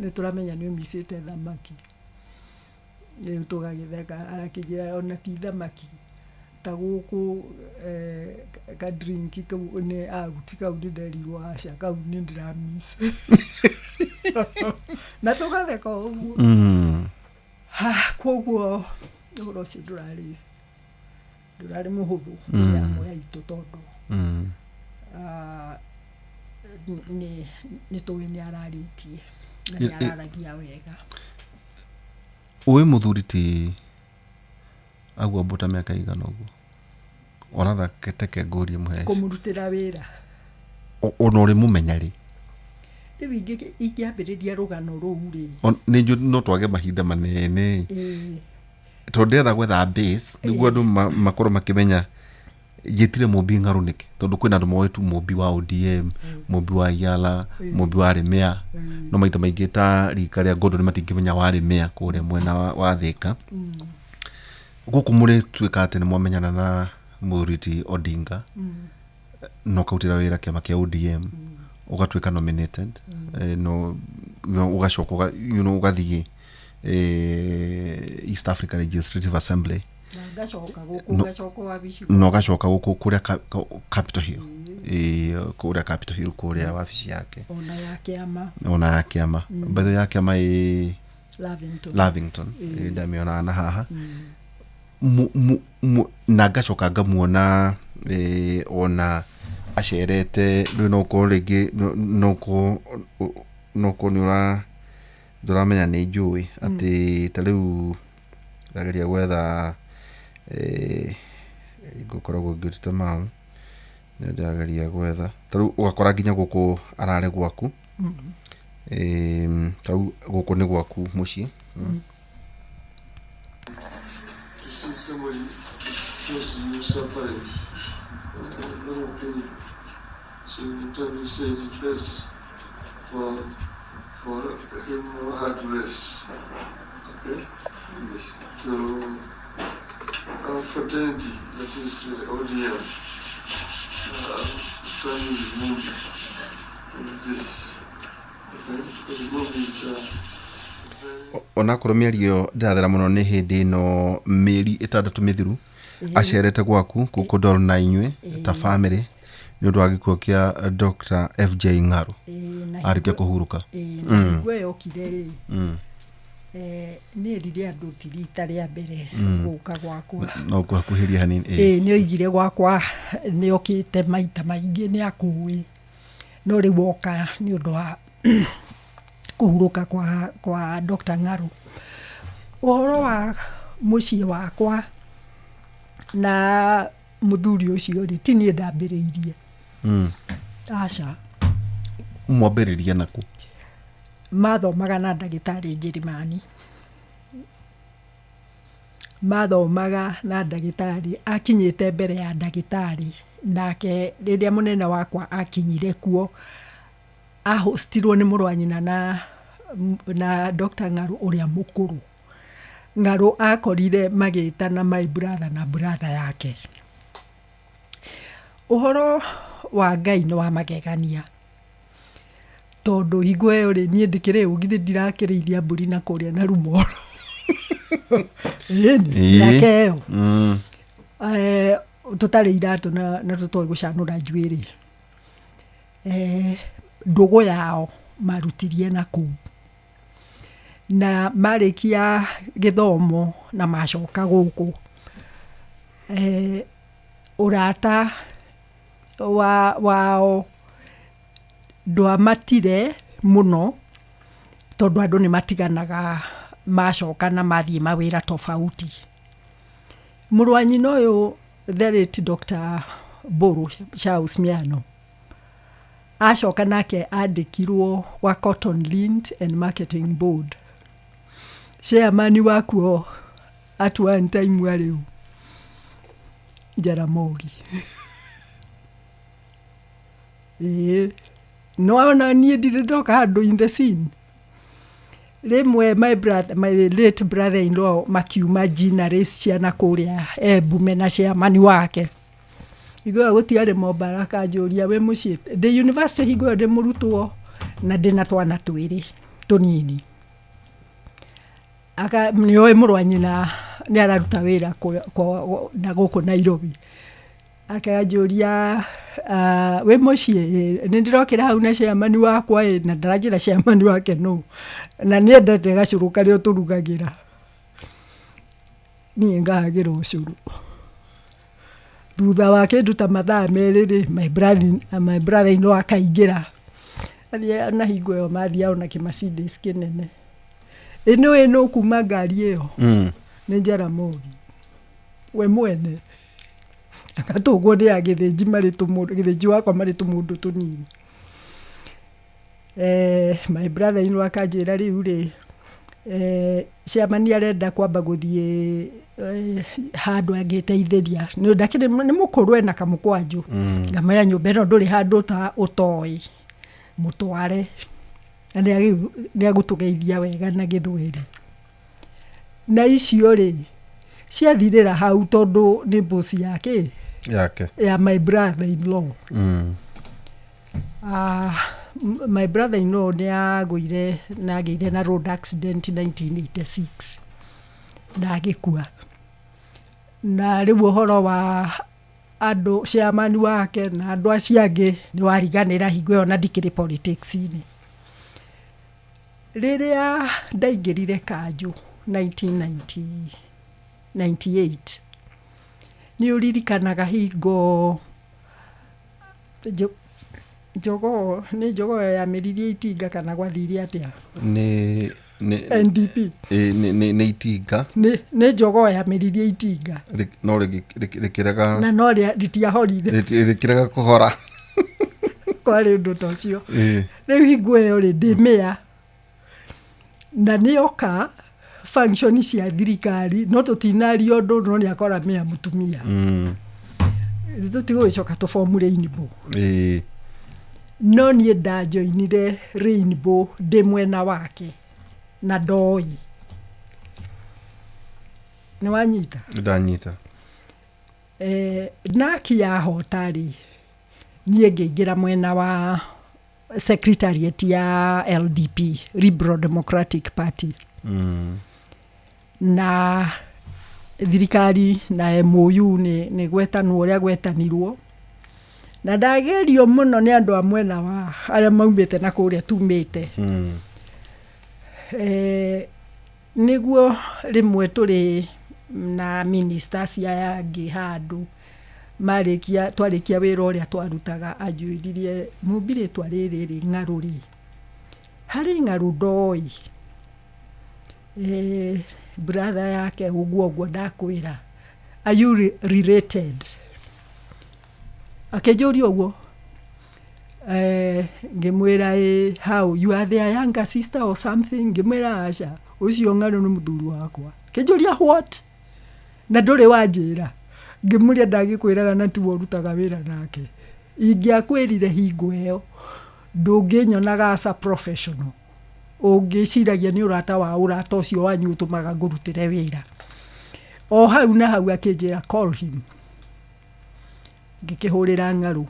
Nĩ tũramenya nĩ ũmicĩte thamaki. Rĩu tũgagĩtheka, arakĩnjĩra ona ti thamaki, ta gũkũ ka drink kau nĩ out kau nĩ nderirwo aca kau nĩ ndĩra miss. Na tũgatheka o ũguo. Ha, koguo ũhoro ũcio ndũrarĩ mũhũthũ kũrĩ amwe aitũ tondũ nĩ tũĩ nĩ ararĩtie na nĩ araragia wega. Ũĩ mũthuri ti agua mbũta mĩaka igana ũguo oratha teke ngũrie mũheci kũmũrutĩra wĩra. Ona ũrĩ mũmenya rĩ? Rĩu ingĩambĩrĩria rũgano rũu rĩ, nĩ njũ no twage mahinda manene tondũ ndĩretha gwetha base nĩguo andũ makorwo makĩmenya njĩtire Mũmbi Ng'arũ nĩkĩ, tondũ kwĩna andũ moĩ tu Mũmbi wa ODM, Mũmbi wa Iala, Mũmbi wa Rĩmĩa, no maita maingĩ ta rika rĩa Ngondo nĩ matingĩmenya wa Rĩmĩa kũrĩa mwena wa Thĩka. Gũkũ mũrĩtuĩka atĩ nĩ mwamenyana na mũthuri ti Odinga na ũkarutĩra wĩra kĩama kĩa ODM, ũgatuĩka nominated, no ũgacoka ũgathiĩ East Africa Legislative Assembly. Na ngacoka gũkũ, ngacoka wabici. Na ũgacoka gũkũ kũrĩa Capitol Hill, kũrĩa Capitol Hill, kũrĩa wabici yake. Ona ya kĩama. Ona ya kĩama. By the way, ya kĩama ĩ Lavington. Lavington. Ndamĩonaga na haha. Na ngacoka ngamuona ona acerete rĩu no ũkorwo rĩngĩ no ũkorwo nĩ ũra ndũramenya nĩ njũĩ atĩ ta rĩu ndageria gwetha, ngũkoragwo ngĩrute mau nĩ ndĩrageria gwetha ta rĩu ũgakora nginya gũkũ ararĩ gwaku. Ta rĩu gũkũ nĩ gwaku mũciĩ. To see somebody close to you suffering a little pain. So you try to say it's best for him or her to rest. Okay? So our fraternity, that is ODM, trying to move with this. Okay? Because Mumbi is very Onakorwo mĩario ndĩrathera mũno, nĩ hĩndĩ ĩno mĩeri 6 mĩthiru acerete gwaku gũkũ Ndoro na inyuĩ ta family nĩ ũndũ wa gĩkuũ kĩa Dr. FJ Ng'aru. Ĩĩ, na arĩkia kũhurũka. Ĩĩ, na hingo ĩyo yokire rĩ, nĩ erire andũ ti rita rĩa mbere gũka gwakwa. No ngũhakuhĩria hanini, ĩĩ. Ĩĩ, nĩ oigire gwakwa nĩ okĩte maita maingĩ, nĩ akũĩ, no rĩu oka nĩ ũndũ wa kũhurũka kwa Dr. Ng'aru. Ũhoro wa mũciĩ wakwa na mũthuri ũcio rĩ, ti niĩ ndambĩrĩirie. Aca. Mwambĩrĩria naku? Mathomaga na ndagĩtarĩ Njĩrĩmani, mathomaga na ndagĩtarĩ, akinyĩte mbere ya ndagĩtarĩ, nake rĩrĩa mũnene wakwa akinyire kuo ahostirwo nĩ mũrũ wa nyina na Dr. Ng'aru ũrĩa mũkũrũ. Ng'aru akorire magĩtana my brother na brother yake. Ũhoro wa Ngai nĩ wa magegania, tondũ hingo ĩyo rĩ, niĩ ndĩkĩrĩ ũ, githĩ ndirakĩrĩithia mbũri na kũrĩa na Rumoro? Ĩni. Mĩaka ĩyo tũtarĩ iratũ na tũtoĩ gũcanũra njuĩrĩ. Ndũgũ yao marutirie na kũu, na marĩkia gĩthomo na macoka gũkũ, ũrata wao ndwamatire mũno, tondũ andũ nĩ matiganaga macoka na mathiĩ mawĩra tofauti. Mũrũ wa nyina ũyũ, the late Dr. Mbũrũ Charles Miano, acoka nake andĩkirwo gwa Cotton Lint and Marketing Board, chairman wakuo at one time warĩ Jaramogi. Ĩĩ, no ona niĩ ndirĩ ndoka handũ in the scene. Rĩmwe my brother, my late brother in law makiuma Gina ciana kũrĩa Embu mena chairman wake. Hingo ĩyo gũtiarĩ mobile, akanjũria wĩ mũciĩ, ndĩ university hingo ĩyo, ndĩ mũrutwo na ndĩna twana twĩrĩ. Tũnini. Aka nĩoĩ mũrũ wa nyina nĩ araruta wĩra na gũkũ Nairobi. Akanjũria, "Wĩ mũciĩ? Nĩ ndĩrokĩra hau na chairman wakwa ĩ," na ndaranjĩra chairman wake nũ, na nĩendete gacũrũ karĩa ũtũrugagĩra. Niĩ ngahagĩra ũcũrũ. Thutha wa kĩndũ ta mathaa 2 rĩ, my brother in law akaingĩra. Athiĩ na hingo ĩyo mathiaga na kĩ-Mercedes kĩnene. Ĩ nĩũĩ nũ kuma ngari ĩyo? Nĩ Jaramogi we mwene, agatũngwo nĩ a Gĩthĩnji marĩ tũmũndũ, Gĩthĩnji wakwa marĩ tũmũndũ tũnini. My brother in law akanjĩra, rĩu rĩ, chairman arenda kwamba gũthiĩ handũ angĩteithĩria nĩ ndakĩrĩ nĩ mũkũrũ, ena kamũkwanjũ. Ngamwĩra, nyũmba ĩno ndũrĩ handũ ta ũtoĩ, mũtware na nĩ agũtũgeithia wega na Gĩthweri. Na icio rĩ ciathirĩra hau, tondũ nĩ boss yake. Yake. Ya my brother in law. My brother in law nĩ agũire na agĩire na road accident 1986 na agĩkua, na rĩu ũhoro wa andũ chairman wake na andũ acio angĩ nĩ wariganĩra. Hingo ĩyo na ndikĩrĩ politics-inĩ. Rĩrĩa ndaingĩrire kanjũ 1998, nĩ ũririkanaga hingo njogoo nĩ njogoo yamĩririe itinga kana gwathire atĩa? Nĩ NDP. Ĩ, nĩ itinga. Nĩ njogoo yamĩririe itinga. No rĩkĩrega. Na no rĩtiahorire. Rĩkĩrega kũhora. Kwarĩ ũndũ ta ũcio. Rĩu hingo ĩyo rĩ, ndĩ mĩa na nĩoka function cia thirikari, no tũtinaria ũndũ, no nĩ akora mĩa mũtumia. Tũtigũgĩcoka tũbomu Rainbow. No niĩ ndajoinire Rainbow ndĩ mwena wake na ndoĩ nĩ wanyita. Ndanyita. Naki yahota rĩ, niĩ ngĩingĩra mwena wa secretariat ya LDP, Liberal Democratic Party. Na thirikari na MOU nĩ gwetanwo ũrĩa gwetanirwo, na ndagerio mũno nĩ andũ a mwena wa arĩa maumĩte na kũrĩa tumĩte. Nĩguo rĩmwe tũrĩ na ministers aya angĩ handũ, marĩkia twarĩkia wĩra ũrĩa twarutaga, anjũririe, "Mũmbi, rĩtwa rĩrĩ rĩ ng'arũ rĩ, harĩ ng'arũ ndoĩ?" Brother yake ũguo ũguo ndakwĩra, "Are you related?" Akĩnjũria ũguo. Ngĩmwĩra, "Ĩ, how you are their younger sister or something?" Ngĩmwĩra, "Aca, ũcio ng'arũ nĩ mũthuri wakwa." Akĩnjũria, "What? Na ndũrĩ wanjĩra?" Ngĩmũria, "Ndagĩkwĩraga na tiwe ũrutaga wĩra nake. Ingĩakwĩrire hingo ĩyo, ndũngĩnyonaga as a professional, ũngĩciragia nĩ ũrata wa ũrata ũcio wanyu ũtũmaga ngũrutĩre wĩra." O hau na hau akĩnjĩra, "Call him." Ngĩkĩhũrĩra ng'arũ,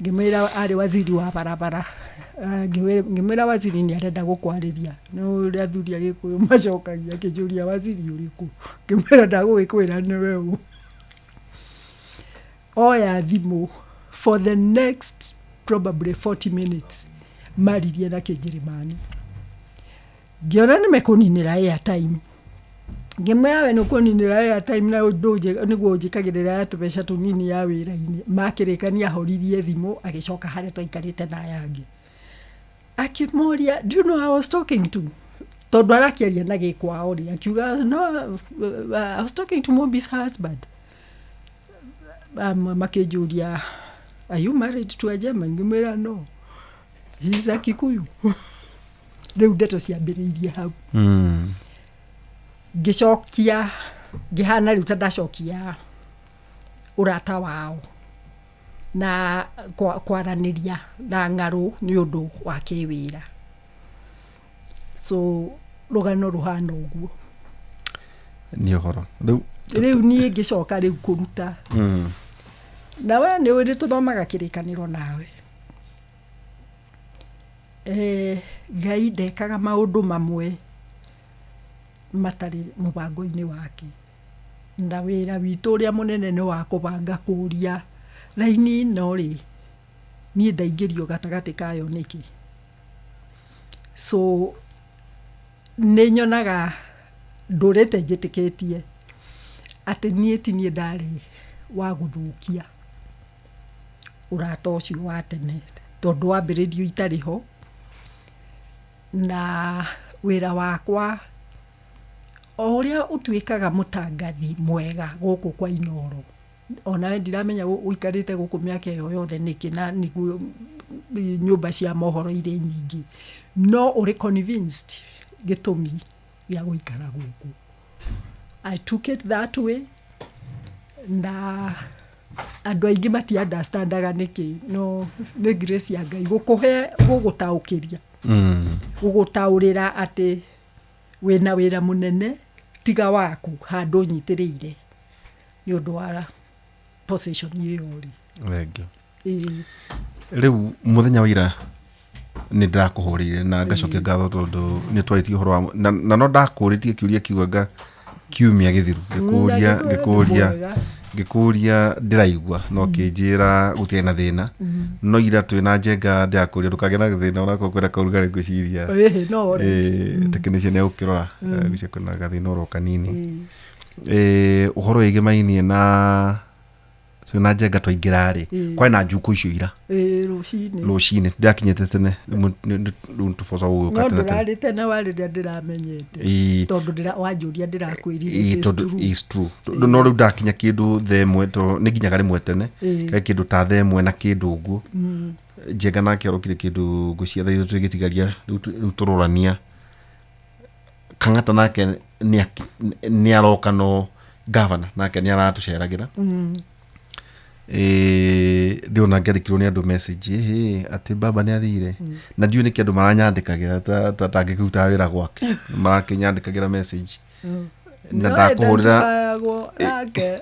ngĩmwĩra arĩ waziri wa barabara. Ngĩmwĩra, "Waziri nĩ arenda gũkwarĩria." Nĩ ũrĩa athuri a Gĩkũyũ macokagia. Akĩnjũria, "Waziri ũrĩkũ?" Ngĩmwĩra, "Ndagũgĩkwĩra nĩwe ũ." Oya thimũ, for the next probably 40 minutes maririe na Kĩnjĩrĩmani. Ngĩona nĩ mekũninĩra airtime. Ngĩmwĩra, "We nĩ ũkũninĩra airtime na ũndũ nĩguo ũnjĩkagĩrĩra ya tũbeca tũnini ya wĩra-inĩ." Makĩrĩkania, ahoririe thimũ, agĩcoka harĩa twaikarĩte na aya angĩ, akĩmoria, "Do you know I was talking to?" Tondũ arakĩaria na gĩkwao rĩ, akiuga, "No, I was talking to Mumbi's husband." Makĩnjũria, "Are you married to a German?" Ngĩmwĩra, "No, he's a Kikuyu." Rĩu ndeto ciambĩrĩirie hau. Ngĩcokia, ngĩhana rĩu ta ndacokia ũrata wao na kwaranĩria na ng'arũ nĩ ũndũ wa kĩwĩra. So rũgano rũhana ũguo. Nĩ ũhoro rĩu. Rĩu niĩ ngĩcoka rĩu kũruta. Na we nĩ ũĩ tũthomaga Kĩrĩkanĩro nawe. Ngai ndekaga maũndũ mamwe matarĩ mũbango-inĩ wake, na wĩra witũ ũrĩa mũnene nĩ wa kũbanga kũria raini ĩno rĩ, niĩ ndaingĩrio gatagatĩ kayo nĩkĩ? So nĩ nyonaga ndũrĩte njĩtĩkĩtie atĩ niĩ ti niĩ ndarĩ wa gũthũkia ũrata ũcio wa tene, tondũ wambĩrĩrio itarĩ ho, na wĩra wakwa o ũrĩa ũtuĩkaga mũtangathi mwega gũkũ kwa Inooro, onawe ndiramenya ũikarĩte gũkũ mĩaka ĩyo yothe nĩkĩ, na nĩguo nyũmba cia mohoro irĩ nyingĩ, no ũrĩ convinced gĩtũmi gĩa gũikara gũkũ. I took it that way, na andũ aingĩ mati understandaga nĩkĩ, no nĩ grace ya Ngai gũkũhe gũgũtaũkĩria, gũgũtaũrĩra atĩ wĩna wĩra mũnene tiga waku handũ ũnyitĩrĩire nĩ ũndũ wa position ĩyo ũrĩ. Thengiũ. Ĩĩ. Rĩu mũthenya wa ira nĩ ndĩrakũhũrĩire na ngacokia ngatho tondũ nĩ twarĩtie ũhoro wa na no ndakũrĩtie kĩũria kĩu anga kiumia gĩthiru, ngĩkũria Na gĩkũria ngĩkũria mwega. Ngĩkũria ndĩraigua no kĩnjĩra gũtirĩ na thĩna, no ira twĩna Njenga ndĩrakũria ndũkagĩe na thĩna onakorwo kwĩna kaũrugarĩ ngwĩciria. Ĩhĩ, no alright. Technician nĩ egũkĩrora ngwĩciria kwĩna gathĩna oro kanini. Ĩĩ. Ũhoro wĩgĩmainie na twĩna Njenga twaingĩra rĩ, kwarĩ na njukũ icio ira. Ĩĩ, rũcinĩ. Rũcinĩ ndĩrakinyĩte tene rĩu tũboco gũgĩũka no tene tene. Ndũrarĩ tene wa rĩrĩa ndĩramenyete, tondũ wanjũria ndĩrakwĩrire it is tondũ true. Is true. Tondũ no rĩu ndakinya kĩndũ thaa ĩmwe, to nĩ nginyaga rĩmwe tene, kaĩ kĩndũ ta thaa ĩmwe na kĩndũ ũguo, Njenga nake arokire kĩndũ ngũcia thaa ithatũ ĩgĩtigaria. Rĩu tũrorania Kang'ata nake nĩ aroka, no gavana nake nĩ aratũceragĩra. Ndĩrona ngĩandĩkĩrwo nĩ andũ message ĩhĩ atĩ baba nĩ athire, na ndiũĩ nĩkĩ andũ maranyandĩkagĩra ta ngĩkĩrutaga wĩra gwake marakĩnyandĩkagĩra message na No ndakũhũrĩra. identifyagwo nake.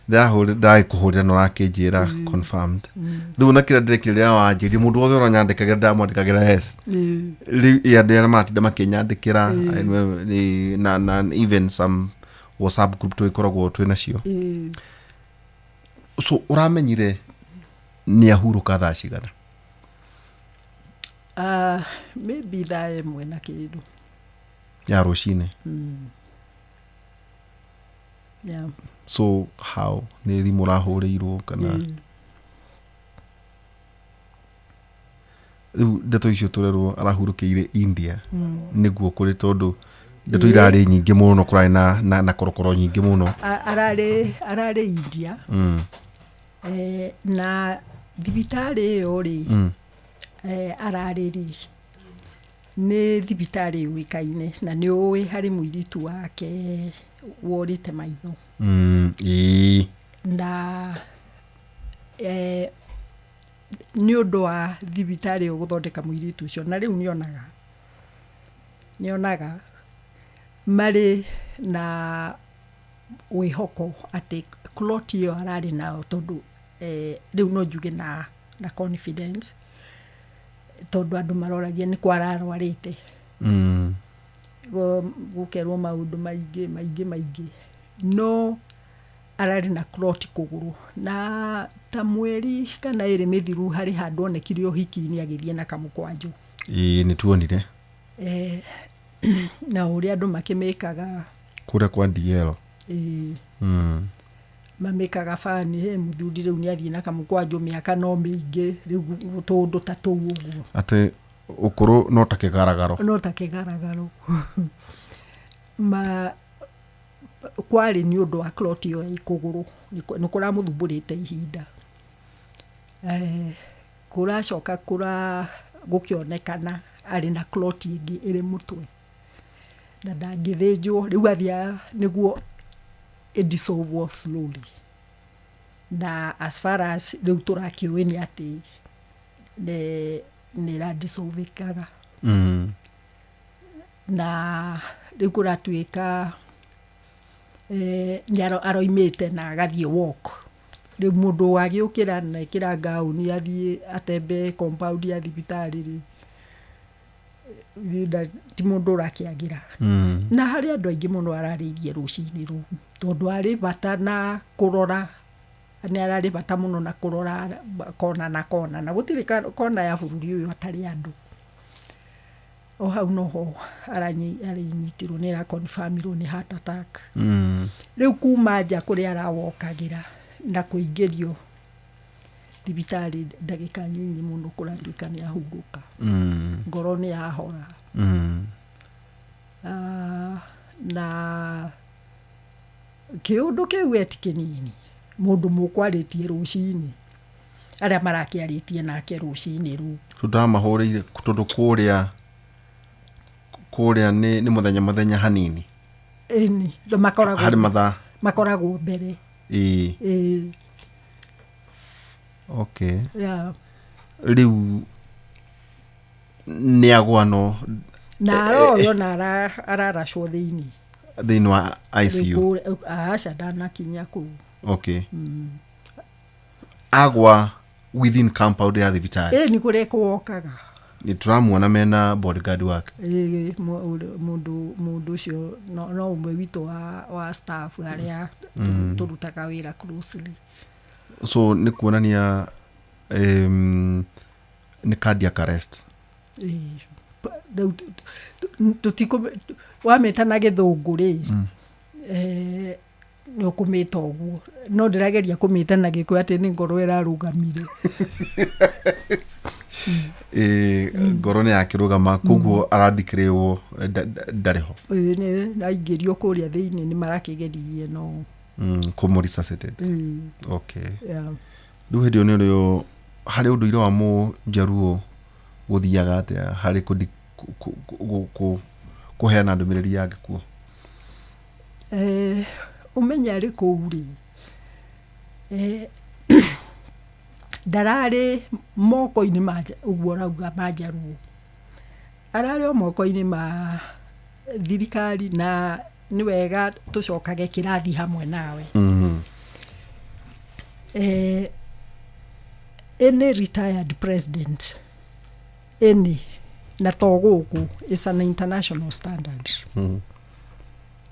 Ndagĩkũhũrĩra na ũrakĩnjĩra confirmed. Rĩu na kĩrĩa ndĩrekire rĩrĩa wanjĩrire, mũndũ wothe ũranyandĩkagĩra ndamwandĩkagĩra yes. Rĩu ĩ andũ arĩa maratinda makĩnyandĩkĩra na even some WhatsApp group tũgĩkoragwo twĩ nacio. So ũramenyire nĩ ahurũka thaa cigana? Ah, maybe thaa 1 na kĩndũ. Ya rũcinĩ? Yeah. So how nĩ thimũ ũrahũrĩirwo kana? Ĩĩ. Rĩu ndeto icio tũrerwo arahurũkĩire India nĩguo kũrĩ, tondũ ndeto irarĩ nyingĩ mũno, kũrarĩ na korokoro nyingĩ mũno. Ararĩ India. Na thibitarĩ ĩyo rĩ, ararĩ rĩ, nĩ thibitarĩ yũĩkaine na nĩ ũĩ harĩ mũirĩtu wake worĩte maitho. Ĩĩ. Na nĩ ũndũ wa thibitarĩ ĩyo gũthondeka mũirĩtu ũcio, na rĩu nĩonaga marĩ na wĩhoko atĩ clot ĩyo ararĩ nayo, tondũ rĩu no njuge na confidence, tondũ andũ maroragia nĩ kwa ararwarĩte. Gũkerwo maũndũ maingĩ maingĩ maingĩ, no ararĩ na clot kũgũrũ, na ta mweri kana 2 mĩthiru harĩ handũ onekire ũhiki-inĩ agĩthiĩ na kamũkwanjũ. Ĩĩ, nĩ tuonire. Na ũrĩa andũ makĩmĩkaga. Kũrĩa kwa DL. Ĩĩ. Mamĩkaga bani he mũthuri rĩu nĩ athiĩ na kamũkwanjũ mĩaka no mĩingĩ rĩu, tũũndũ ta tũu ũguo. Atĩ ũkũrũ no ta kĩgaragaro. No ta kĩgaragaro. Ma kwarĩ nĩ ũndũ wa clot ĩyo ĩ kũgũrũ, nĩ kũramũthumbũrĩte ihinda. Kũracoka kũra gũkĩonekana arĩ na clot ĩngĩ ĩrĩ mũtwe na ndangĩthĩnjwo rĩu, athiaga nĩguo ĩdissolve slowly, na as far as rĩu tũrakĩũĩ nĩ atĩ nĩ ĩradissolvĩkaga. Na rĩu kũratuĩka nĩ aroimĩte na agathiĩ walk. Rĩu mũndũ agĩũkĩra na ĩkĩra ngaũni athiĩ atembee compound ya thibitarĩ rĩ. Ti mũndũ ũrakĩagĩra. Na harĩ andũ aingĩ mũno ararĩirie rũcinĩ rũu, tondũ arĩ bata na kũrora, nĩ ararĩ bata mũno na kũrora kona na kona, na gũtirĩ kona ya bũrũri ũyũ atarĩ andũ. O hau noho aranyitirwo nĩ araconfirmirwo nĩ heart attack. Rĩu kuma nja kũrĩa arawokagĩra na kũingĩrio thibitarĩ ndagĩka nyinyi mũno kũratuĩka nĩ ahurũka. Ngoro nĩ yahora. Na kĩũndũ kĩu eti kĩnini, mũndũ mũkwarĩtie rũcinĩ, arĩa marakĩarĩtie nake rũcinĩ rũu. Tondũ tondũ kũrĩa nĩ mũthenya hanini. Ĩni, makoragwo harĩ mathaa makoragwo mbere. Ĩĩ. Okay. Yeah. Rĩu nĩ agwa no na aroyo na araracwo thĩinĩ wa ICU. Aca, ndanakinya kũu. Okay. Agwa within compound ya thibitarĩ. Ĩĩ, nĩ kũrĩa kũwokaga. Nĩ tũramuona mena bodyguard wake. Ĩĩ, mũndũ ũcio no ũmwe witũ wa staff arĩa tũrutaga wĩra closely. So nĩ kuonania nĩ cardiac arrest. Ĩĩ, wamĩta na gĩthũngũ rĩ, nĩ ũkũmĩta ũguo, no ndĩrageria kũmĩta na gĩkũyũ atĩ nĩ ngoro ĩrarũgamire. Ngoro nĩ yakĩrũgama, koguo aradikĩrĩrwo ndarĩ ho. Nĩ aingĩrio kũrĩa thĩinĩ, nĩ marakĩgeririe no kũmũ-resuscitate. Okay. Rĩu hĩndĩ ĩyo nĩ rĩo harĩ ũndũire wa mũnjaruo gũthiaga atĩa harĩ kũheana ndũmĩrĩri ya gĩkuũ? Ũmenye arĩ kũu rĩ, ndararĩ moko-inĩ ma ũguo ũrauga ma njaruo, ararĩ o moko-inĩ ma thirikari, na nĩ wega tũcokage kĩrathi hamwe nawe. Any retired president, any, na to gũkũ, is an international standard.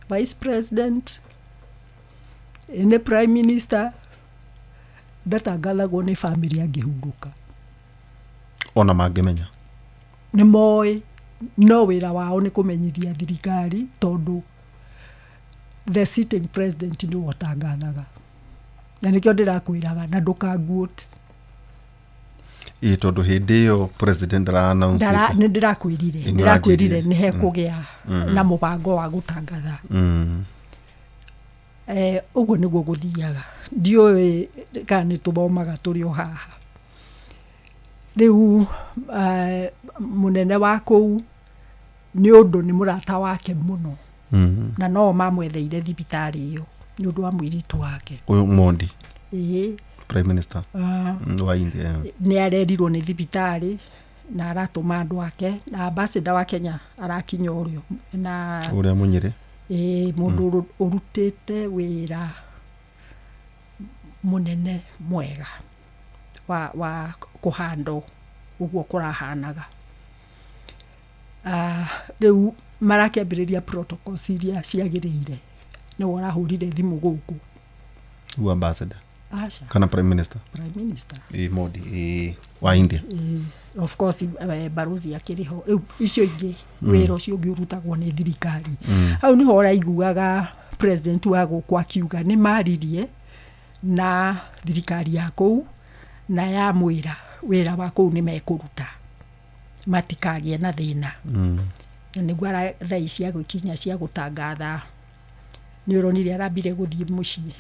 Vice president, any prime minister, ndatangathagwo nĩ family angĩhurũka. Ona mangĩmenya nĩ moĩ, no wĩra wao nĩ kũmenyithia thirikari, tondũ the sitting president nĩwe ũtangathaga. Na nĩkĩo ndĩrakwĩraga na ndũkanguote. Ĩĩ, tondũ hĩndĩ ĩyo president ndara-announce. Nĩ ndĩrakwĩrire nĩ hekũgĩa na mũbango wa gũtangatha. Ũguo nĩguo gũthiaga. Ndiũĩ kana nĩ tũthomaga tũrĩ o haha. Rĩu mũnene wa kũu nĩ ũndũ nĩ mũrata wake mũno. Na no mamwetheire thibitarĩ ĩyo nĩ ũndũ wa mũirĩtu wake. Ũyũ Mondi. Ĩĩ. Prime Minister wa India. Nĩ arerirwo nĩ thibitarĩ na aratũma andũ ake, na ambassador wa Kenya arakinya ũrĩo na ũrĩa Mũnyĩrĩ. Ĩĩ, mũndũ ũrutĩte wĩra mũnene mwega wa kũhandwo ũguo kũrahanaga. Rĩu marakĩambĩrĩria protocols iria ciagĩrĩire. Nĩwe ũrahũrire thimũ gũkũ. Who ambassador? Aca. Kana prime minister? Prime minister. Ĩĩ, Modi, ĩĩ, wa India. Of course, barozi akĩrĩ ho. Rĩu icio ingĩ, wĩra ũcio ũngĩ ũrutagwo nĩ thirikari. Hau nĩho ũraiguaga president wa gũkũ akiuga nĩ maririe na thirikari ya kũu na yamwĩra wĩra wa kũu nĩ mekũruta, matikagĩe na thĩna. Na nĩguo thaa ici cia gũkinya cia gũtangatha, nĩ ũronire arambire gũthiĩ mũciĩ.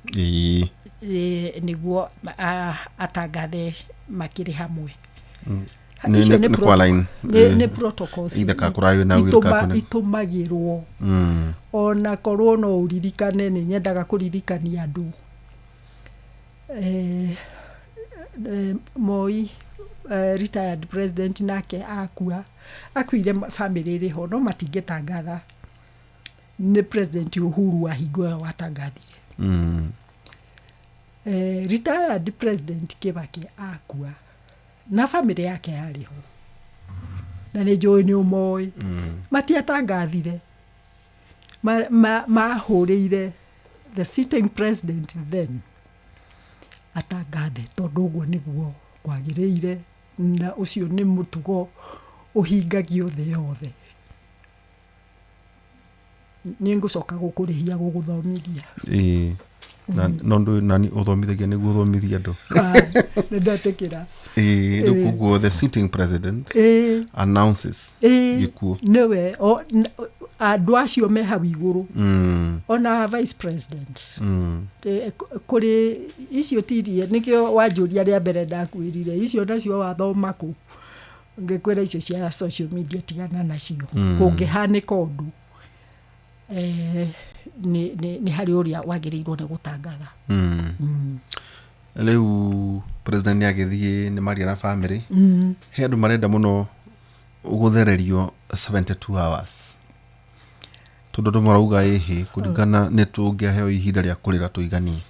Ĩĩ. Nĩguo atangathe makĩrĩ hamwe. Nĩ kwa line. Nĩ protocols itũmagĩrwo. Ona korwo no ũririkane, nĩ nyendaga kũririkania andũ. Moi retired president nake akua, akuire family ĩrĩ ho, no matingĩtangatha. Nĩ president Uhuru wa hingo ĩyo watangathire. Retired president Kibaki akua na family yake yarĩ ho. Na nĩ njũĩ nĩ ũmoĩ. Matiatangathire, mahũrĩire the sitting president then atangathe, tondũ ũguo nĩguo kwagĩrĩire, na ũcio nĩ mũtugo ũhingagio thĩ yothe. Nĩ ngũcoka gũkũrĩhia gũgũthomithia. Ĩĩ, na no ndũ nani ũthomithagia nĩguo ũthomithie andũ. Ah, nĩ ndetĩkĩra. Ĩĩ, rĩu koguo the sitting president announces gĩkuũ. Nĩwe andũ acio me hau igũrũ, ona vice president. Kũrĩ icio tirie nĩkĩo wanjũria rĩa mbere ndakwĩrire icio nacio wathoma kũ, ngĩkwĩra icio cia social media tigana nacio. Kũngĩhanĩka ũndũ, nĩ harĩ ũrĩa wagĩrĩirwo nĩ gũtangatha. Rĩu president nĩ agĩthiĩ, nĩ maria na family. He andũ marenda mũno gũthererio 72 hours, tondũ andũ marauga ĩhĩ kũringana nĩ tũngĩaheo ihinda rĩa kũrĩra tũiganie.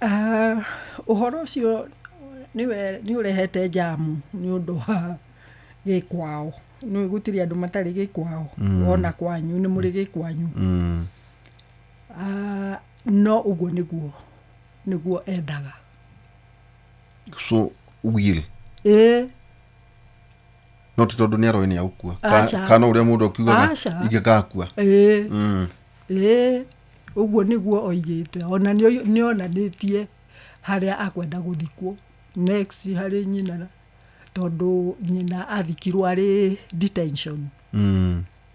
Ah, ũhoro ũcio nĩ ũrehete jamu nĩ ũndũ wa gĩkwao. Nĩ gũtirĩ andũ matarĩ gĩkwao. Ona kwanyu nĩ mũrĩ gĩkwanyu. Ah, no ũguo nĩguo endaga. So will ĩĩ. No ti tondũ nĩ aroĩ nĩ agũkua? Aca. Kana ũrĩa mũndũ akiugaga Aca. ingĩgakua. Ĩĩ. Ĩĩ, ũguo nĩguo oigĩte. Ona nĩ onanĩtie harĩa akwenda gũthikwo next harĩ nyina, tondũ nyina athikirwo arĩ detention.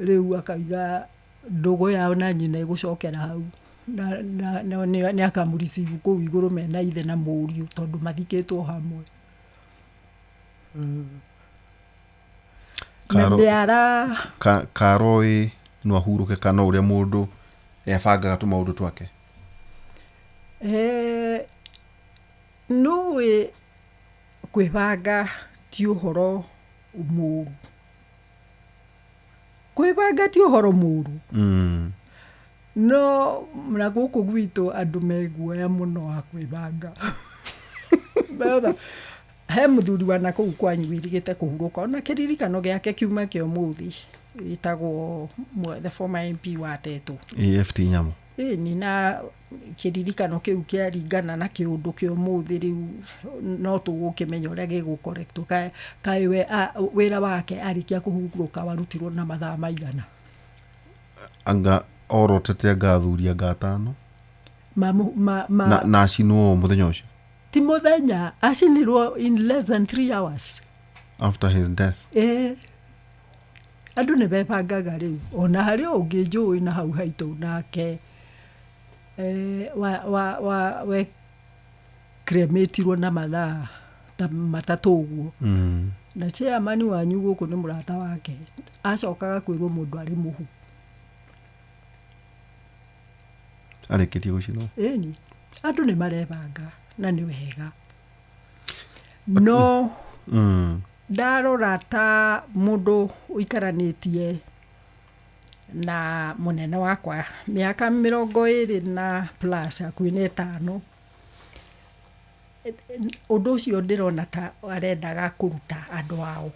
Rĩu akauga ndũgũ yao na nyina ĩgũcokera hau, na nĩ akamũricibu kũu igũrũ mena ithe na mũriũ, tondũ mathikĩtwo hamwe. Na nĩ ara Karoĩ no ahurũke, kana ũrĩa mũndũ ebangaga tũmaũndũ twake? Nũĩ kwĩbanga ti ũhoro mũru, kwĩbanga ti ũhoro mũru. No na gũkũ gwitũ andũ me guoya mũno wa kwĩbanga. Baba, he mũthuri wa na kũu kwanyu wĩrigĩte kũhurũka, ona kĩririkano gĩake kiuma kĩa ũmũthĩ, ĩtagwo the former MP wa Tetu. AFT Nyamu. Ĩni, na kĩririkano kĩu kĩaringana na kĩũndũ kĩa ũmũthĩ rĩu no tũgũkĩmenya ũrĩa gĩgũkorektwo. Kaĩ we wĩra wake arĩkia kũhurũka warutirwo na mathaa maigana? Anga orotete anga athuri anga atano. Ma, ma, na acinwo mũthenya ũcio. Ti mũthenya, acinirwo in less than 3 hours after his death. Ĩĩ, andũ nĩ bebangaga rĩu. Ona harĩ o ũngĩ njũĩ na hau haitũ nake, wa we crematirwo na mathaa ta 3 ũguo. Na chairman wanyu gũkũ nĩ mũrata wake, acokaga kwĩrwo mũndũ arĩ mũhu. Arĩkĩtie gũcinwo. Ĩni, andũ nĩ marebanga na nĩ wega, no ndarora ta mũndũ ũikaranĩtie na mũnene wakwa mĩaka 20 na plus hakuhĩ na ĩtano, ũndũ ũcio ndĩrona ta arendaga kũruta andũ ao,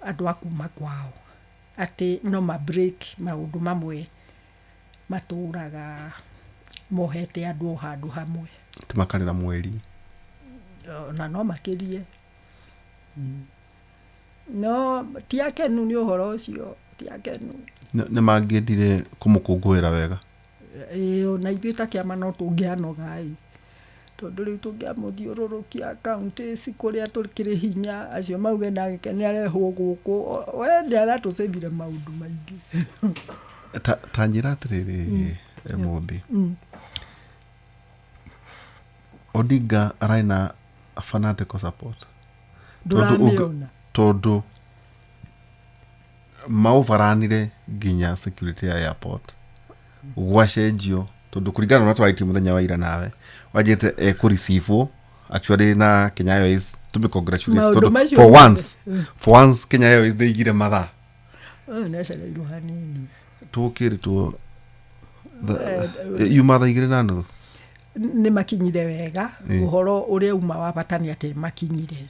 andũ a kuma kwao, atĩ no ma break maũndũ mamwe matũraga mohete andũ o handũ hamwe. Ti makarĩra mweri. Na no makĩrie. No ti akenu nĩ ũhoro ũcio, ti akenu. Nĩ mangĩendire kũmũkũngũĩra wega. Ĩĩ, ona ithuĩ ta kĩama no tũngĩanoga ĩ, tondũ rĩu tũngĩamũthiũrũrũkia counties kũrĩa tũkĩrĩ hinya, acio mauge nake nĩ arehwo gũkũ. We nĩ aratũcĩvire maũndũ maingĩ. Ta njĩra atĩrĩrĩ, Mũmbi. Odinga ararĩ na fanatical support. Ndũramĩona. Tondũ maũbaranire nginya security ya airport gwacenjio, tondũ kũringana na ũrĩa twarĩtie mũthenya wa ira nawe wanjĩte ekũreceive actually na Kenya Airways, tũmĩ congratulate Maũndũ tondũ macio for mothe. once, for once Kenya Airways nĩ igire mathaa. Ũyũ nĩacereirwo hanini. Tũkĩrĩtwo yuma thaa 2:30. Nĩ makinyire wega. Ũhoro ũrĩa uma wa bata nĩ atĩ makinyire.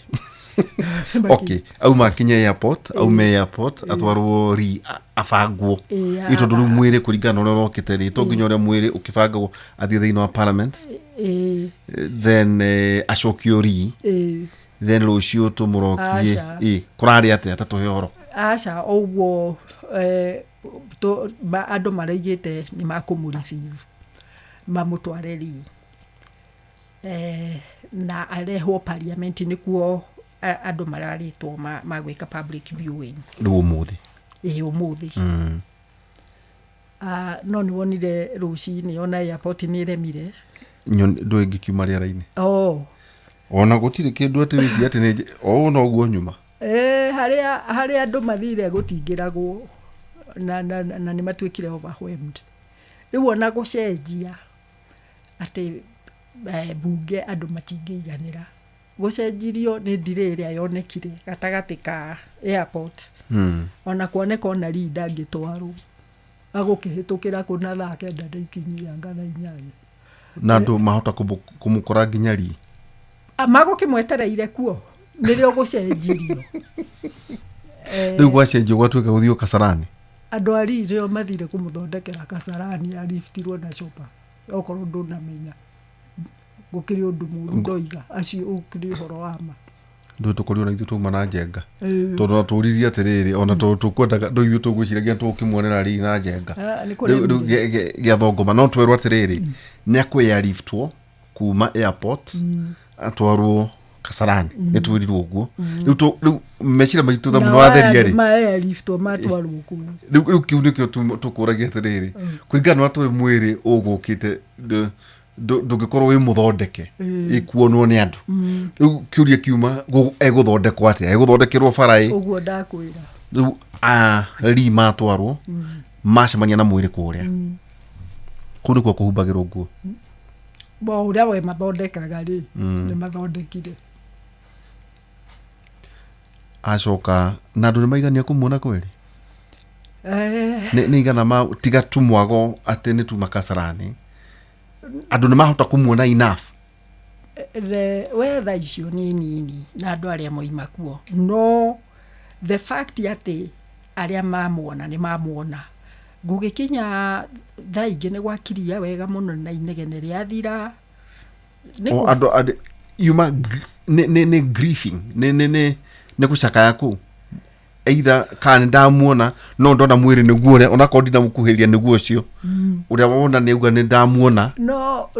Okay, auma akinye airport, aume airport atwarwo ri abangwo. Ĩĩ, Ĩ tondũ rĩu mwĩrĩ kũringana na ũrĩa ũrokĩte rĩ, to nginya ũrĩa mwĩrĩ ũkĩbangagwo athiĩ thĩinĩ wa parliament, Ĩĩ, then acokio ri, ĩĩ. then rũciũ tũmũrokie. Aca. Ĩ kũrarĩ atĩa? Ta tũhe ũhoro. Aca, ũguo andũ maraigĩte nĩ makũmũ-receive mamũtware ri, na arehwo parliament nĩkuo andũ mararĩtwo magwĩka public viewing. Rĩu ũmũthĩ? Ĩ, ũmũthĩ. Ah, no nĩ wonire rũcinĩ ona airport nĩ ĩremire. Ndũĩ ngĩkiuma rĩera-inĩ. Oh. Ona gũtirĩ kĩndũ atĩ wĩci atĩ nĩ o ũũ noguo nyuma. Harĩa andũ mathire gũtingĩragwo na nĩ matuĩkire overwhelmed. Rĩu ona gũcenjia atĩ bunge andũ matingĩiganĩra, gũcenjirio nĩ delay ĩrĩa yonekire gatagatĩ ka airport. Ona kuoneka ona rii ndangĩtwarwo, agũkĩhĩtũkĩra kũna thaa 9 ndaikinyia anga thaa 8. Na andũ mahota kũmũkora nginya ri? Magũkĩmwetereire kuo nĩrĩo gũcenjirio. Rĩu gwacenjio gwatuĩka gũthiĩ Kasarani. Andũ a rii nĩo mathire kũmũthondekera Kasarani, ariftirwo na copa. Okorwo ndũnamenya gũkĩrĩ ũndũ mũru ndoiga acio, ũkĩrĩ ũhoro wa ma. Ndũĩ tũkorirwo na ithuĩ twauma na njenga. Ĩĩ. Tondũ ona tũririe atĩrĩrĩ, ona tondũ tũkwendaga ndũ ithuĩ tũgwĩciragia tũkĩmuonera ri na njenga. Ah, nĩ Rĩu kũremire. rĩu gĩathongoma no twerwo atĩrĩrĩ, nĩ akwĩyariftwo kuma airport atwarwo Kasarani, nĩ twĩrirwo ũguo. Rĩu rĩu meciria maitũ tha mũno watheria rĩ, maeriftwo matwarwo kũu. Rĩu kĩu nĩkĩo tũkũragia atĩrĩrĩ, kũringana na ũrĩa tũĩ mwĩrĩ ũgũkĩte ndũngĩkorwo wĩ mũthondeke ĩkuonwo nĩ andũ. Rĩu kĩũria kiuma egũthondekwo atĩa? Egũthondekerwo bara ĩ? Ũguo ndakwĩra. Rĩu ri matwarwo macemania na mwĩrĩ kũrĩa kũu nĩkuo kũhumbagĩrwo nguo. Bo ũrĩa we mathondekaga rĩ, nĩ mathondekire. Acoka na andũ nĩ maigania kũmuona kweri? Eh, Nĩ igana ma tiga tu mwago atĩ nĩ tuma Kasarani, andũ nĩ mahota kũmuona enough? We tha icio nĩ nini na andũ arĩa moima kuo, no the fact atĩ arĩa mamuona nĩ mamuona, gũgĩkinya thaa ingĩ nĩ gwakiria wega mũno na inegene rĩathira. O andũ yuma nĩ grieving, nĩ gũcakaya kũu, either kana nĩ ndamuona no ndona mwĩrĩ nĩguo ũrĩa onakorwo ndinamũkuhĩrĩria nĩguo ũcio ũrĩa wona nĩ auga nĩ ndamuona. No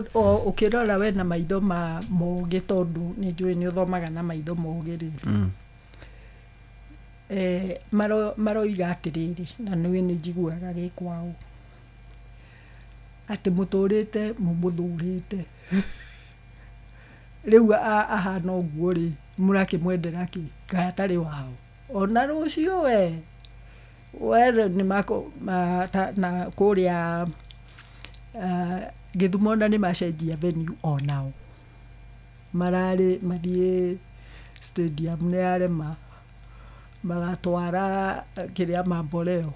ũkĩrora we na maitho ma mogĩ, tondũ nĩ njũĩ nĩ ũthomaga na maitho mogĩ rĩ, maroiga atĩrĩrĩ, na nĩwe nĩ njiguaga gĩ kwao atĩ mũtũrĩte mũmũthũrĩte, rĩu ahana ũguo rĩ, mũrakĩmwendera kĩ kaĩ atarĩ wao? Ona rũciũ we nĩ mako na kũrĩa Gĩthumo na nĩ macenjia venue, onao mararĩ mathiĩ stadium nĩ yarema, magatwara kĩrĩa Mamboleo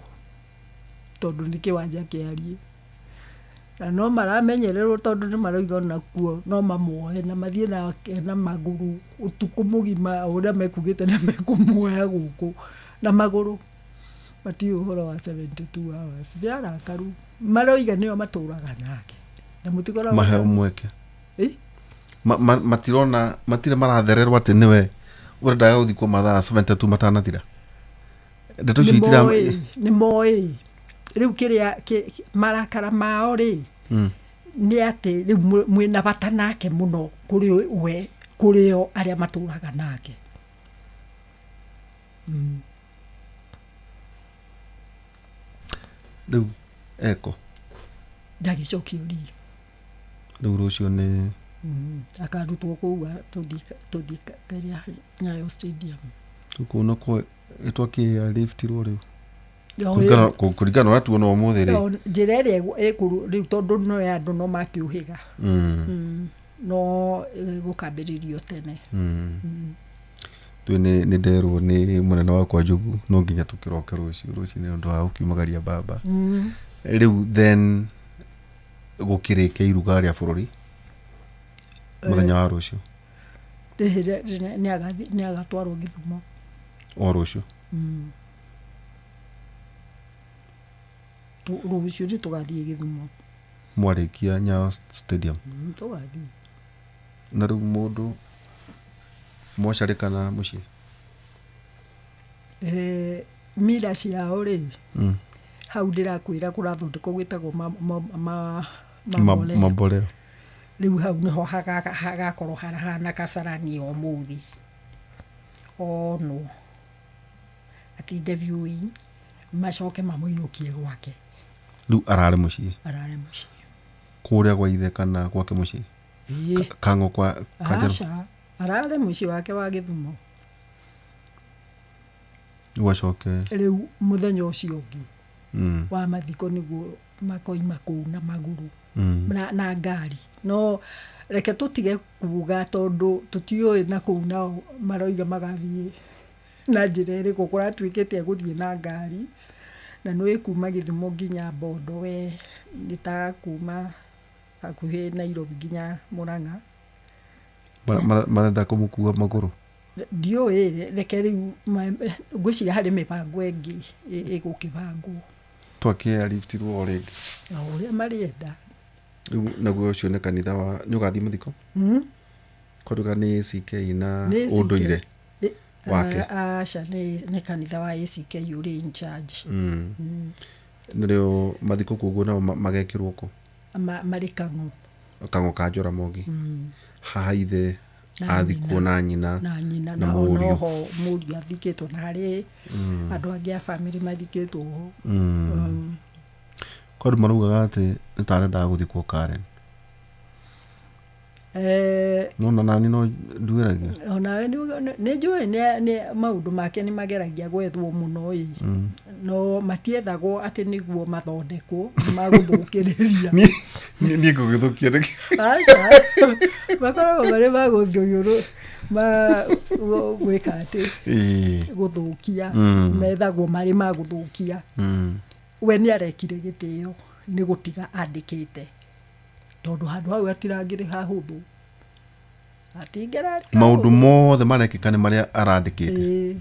tondũ nĩ kĩwanja kĩariĩ, na no maramenyererwo tondũ nĩ marauga onakuo no mamuoe na mathiĩ nake na magũrũ ũtukũ mũgima o ũrĩa mekugĩte na mekũmuoya gũkũ na magũrũ, matiũĩ ũhoro wa 72 hours. Nĩ arakaru, maroiga nĩo matũraga nake na mũtikoragwo Maheo mweke. Ĩ? Matirona matirĩ marathererwo atĩ nĩwe ũrendaga gũthikwo mathaa 72 matanathira, ndeto icio itira. Nĩ moĩ rĩu kĩrĩa marakara mao rĩ, nĩ atĩ rĩu mwĩna bata nake mũno kũrĩ we, kũrĩ o arĩa matũraga nake. Rĩu eko Ndagĩcokio ri. Rĩu rũciũ nĩ Akarutwo kũu tũthiĩ kĩrĩa Nyayo Stadium. Kũu nakuo ĩtwakĩ liftirwo rĩu O kũringana na ũrĩa tuona ũmũthĩ rĩ. O njĩra ĩrĩa ĩkũru rĩu tondũ no andũ no makĩũhĩga, no gũkambĩrĩrio tene. Tũ nĩ nderwo nĩ mũnene wakwa Njogu no nginya tũkĩroke rũciũ rũcinĩ ũndũ wa gũkiumagaria baba. Rĩu then gũkĩrĩke iruga rĩa bũrũri mũthenya wa rũciũ. Nĩ agatwarwo Gĩthumo. O rũciũ? Rũciũ nĩ tũgathiĩ Gĩthumo. Mwarĩkia Nyayo Stadium? Tũgathiĩ. Na rĩu mũndũ mocarĩ kana mũciĩ? Mira ciao rĩ, hau ndĩrakwĩra kũrathondekwo gwĩtagwo mamboleo. Mamboleo. Rĩu hau nĩho hagakorwo hahana Kasarani ũmũthĩ, onwo atinde viewing, macoke mamũinũkie gwake. Rĩu ararĩ mũciĩ? Ararĩ mũciĩ. Kũrĩa gwa ithe kana gwake mũciĩ? Ĩĩ. Kang'o kwa Kanjerũ? Aca, ararĩ mũciĩ wake wa Gĩthumo. Rĩu acoke Rĩu mũthenya ũcio ũngĩ wa mathiko nĩguo makoima kũu na magũrũ na ngari. No reke tũtige kuga tondũ tũtiũĩ na kũu nao maroiga magathiĩ na njĩra ĩrĩkũ, kũratuĩkĩte gũthiĩ na ngari, na nĩũĩ kuma Gĩthumo nginya Bondo we nĩ ta kuma hakuhĩ Nairobi nginya Mũrang'a. Marenda kũmũkua magũrũ? Ndiũĩ, reke rĩu ngwĩciria harĩ mĩbango ĩngĩ ĩgũkĩbangwo. Twakĩariftirwo o rĩngĩ. O ũrĩa marĩenda. Rĩu naguo ũcio nĩ kanitha wa nĩ ũgathiĩ mathiko? Kwanduga nĩ ACK na ũndũire wake? Aca, nĩ kanitha wa ACK ũrĩ in charge. Nĩrĩo mathiko koguo nao magekĩrwo kũ? Marĩ Kang'o. Kang'o ka Jaramogi. Haha ithe athikwo na nyina. Na nyina na na mũriũ. onoho mũriũ athikĩtwo, na harĩ andũ angĩ a bamĩrĩ mathikĩtwo ho. Kwa andũ maraugaga atĩ nĩ ta arendaga gũthikwo Karen. No na nani no nduĩragia. Onawe nĩ njũĩ nĩ maũndũ make nĩ mageragia gwethwo mũno ĩ, no matiethagwo atĩ nĩguo mathondekwo, nĩ magũthũkĩrĩria. Niĩ ngũgĩthũkia nĩkĩ? Aca, makoragwo marĩ ma gũthũyũrũ ma gwĩka atĩ gũthũkia, methagwo marĩ ma gũthũkia. We nĩ arekire gĩtĩo nĩ gũtiga andĩkĩte, tondũ handũ hau hatirangĩrĩ hahũthũ, hatingĩrarĩ Maũndũ mothe marekĩka nĩ marĩa arandĩkĩte. Ĩĩ.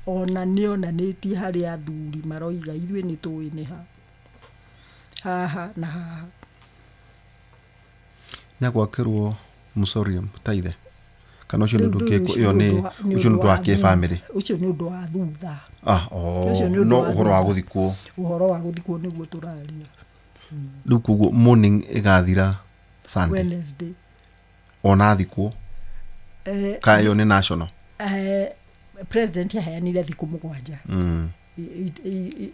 Ona nĩ onanĩtie harĩ athuri maroiga ithuĩ nĩ tũĩ nĩ ha haha na haha. Nĩ agwakĩrwo mausoleum ta ithe kana ũcio nĩ Rĩu ũndũ ũcio ĩyo nĩ nĩ ũcio nĩ ũndũ wa thutha. kĩbamĩrĩ. Ũcio nĩ ũndũ wa thutha. Ah, Ũcio nĩ ũndũ no wa ũhoro wa thutha. gũthikwo. Ũhoro wa gũthikwo nĩguo tũraria. Rĩu koguo morning ĩgathira Sunday? Wednesday. Ona athikwo? Ka ĩyo nĩ national? President aheanire thikũ 7.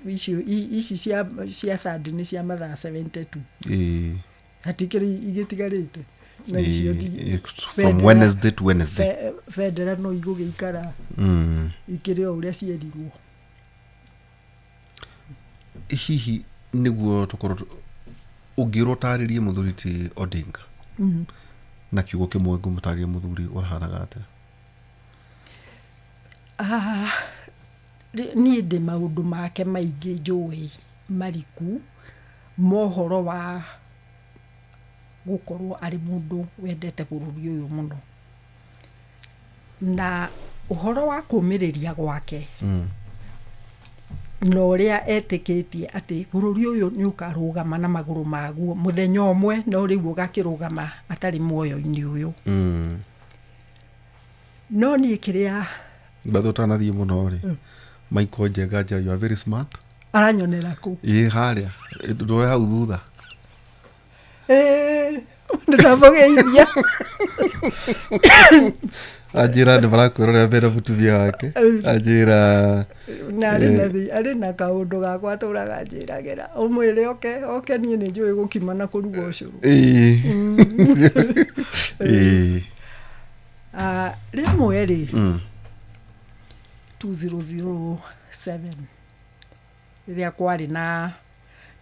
Icio ici cia Sunday nĩ cia mathaa 72. Hatikĩrĩ igĩtigarĩte na icio From Wednesday to Wednesday. Bendera no igũgĩikara ikĩrĩ o ũrĩa cierirwo. Hihi nĩguo tũkorwo ũngĩrwo ũtarĩrie mũthuri ti Odinga na kiugo kĩmwe, ngũmũtarĩria mũthuri ũrahanaga atĩa? Ah, niĩ ndĩ maũndũ make maingĩ njũĩ mariku mohoro wa gũkorwo arĩ mũndũ wendete bũrũri ũyũ mũno, na ũhoro wa kũmĩrĩria gwake na ũrĩa etĩkĩtie atĩ bũrũri ũyũ nĩ ũkarũgama na magũrũ maguo mũthenya ũmwe, no rĩu ũgakĩrũgama atarĩ muoyo-inĩ ũyũ. No niĩ kĩrĩa Bathe ũtanathiĩ mũno rĩ, Michael Njenga njera, you are very smart. Aranyonera kũ? Ĩ harĩa ndũre hau thutha. Ndĩramũgeithia. Anjĩra nĩ marakwĩrorera mena mũtumia wake, anjĩra. Na arĩ na arĩ na kaũndũ gakwa atũraga njĩragĩra, ũmwĩre oke oke, niĩ nĩ njũĩ gũkima na kũruga ũcũrũ. Ĩĩ. Ah, rĩmwe rĩ, 2007 rĩrĩa kwarĩ na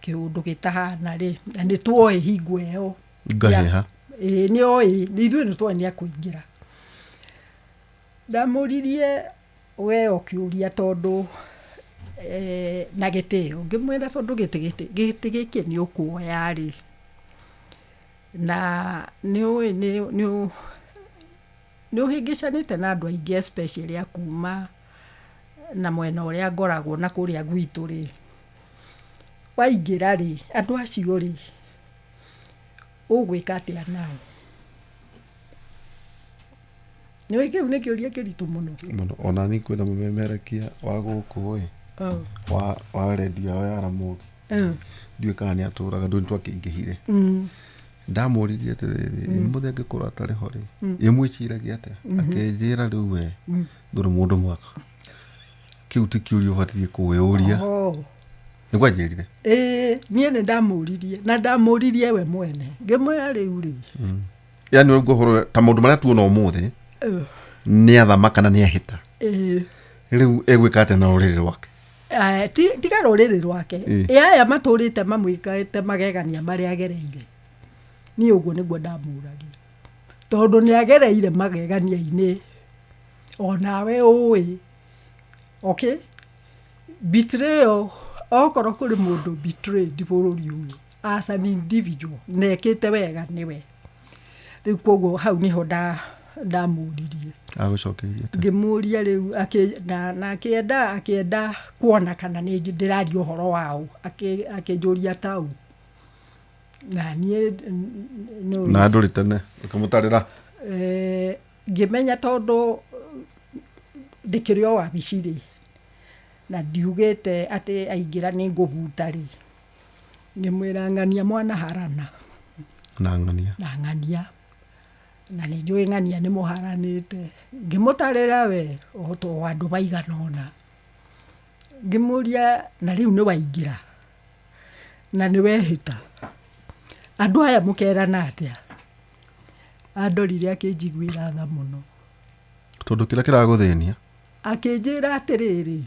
kĩũndũ gĩtahana rĩ, na nĩ tuoĩ hingo ĩyo Ngaheha. Ĩĩ, nĩ oĩ nĩ ithuĩ nĩ tuoĩ nĩ akũingĩra. Ndamũririe we o kĩũria tondũ na gĩtĩo ngĩmwĩra, tondũ gĩtĩ gĩkĩ nĩ ũkuoya rĩ, na nĩ ũĩ nĩ Nĩ ũhĩngĩcanĩte na andũ aingĩ especially a kuma na mwena ũrĩa ngoragwo na kũrĩa gwitũ rĩ, waingĩra rĩ, andũ acio rĩ, ũgwĩka atĩa nao? Nĩ kĩu nĩ kĩũria kĩritũ mũno. Mũno. Ona ni kwĩna mũmemerekia wa gũkũ ĩ, wa redio yao ya Ramogi, ndiũĩ kana nĩ atũraga, ndũĩ twakĩingĩhire. Ndamũririe atĩrĩrĩ, mũthĩ angĩkorwo atarĩ ho rĩ, ĩ mwĩciragia atĩa? Akĩnjĩra, rĩu we ndũrĩ mũndũ mwaka, kĩu ti kĩũria ũbatiĩ kwĩyũria. Nĩguo anjĩrire. Ĩĩ, niĩ nĩ ndamũririe, na ndamũririe we mwene, ngĩmwĩra rĩu rĩ, Yani ũguo ũhoro ta maũndũ marĩa tuona ũmũthĩ, nĩ athamaka na nĩ ahĩta, rĩu egwĩka atĩa na rũrĩrĩ rwake? Tiga rũrĩrĩ rwake, ĩ aya matũrĩte mamwĩkĩte magegania marĩa agereire. Niĩ ũguo nĩguo ndamũragia, tondũ nĩ agereire magegania-inĩ onawe ũĩ. Okay, betrayal, okorwo kũrĩ mũndũ betrayed bũrũri ũyũ as an individual na ekĩte wega, nĩwe. Rĩu koguo hau nĩho ndamũririe. Agũcokeirie atĩa? Ngĩmũria rĩu na akĩenda kuona kana nĩ ndĩraria ũhoro wao. Akĩnjũria tau na niĩ Na ndũrĩ tene ũkĩmũtarĩra. Ngĩmenya tondũ ndĩkĩrĩ o wabici rĩ, na ndiugĩte atĩ aingĩra nĩ ngũbuta rĩ, ngĩmwĩra ng'ania mwana harana na ng'ania. Na ng'ania, na nĩ njũĩ ng'ania nĩ mũharanĩte. Ngĩmũtarĩra we o to andũ maigana ũna. Ngĩmũria, na rĩu nĩ waingĩra na nĩ wehĩta, andũ aya mũkerana atĩa? Andorire akĩnjiguĩra tha mũno. Tondũ kĩrĩa kĩragũthĩnia. Akĩnjĩra atĩrĩrĩ,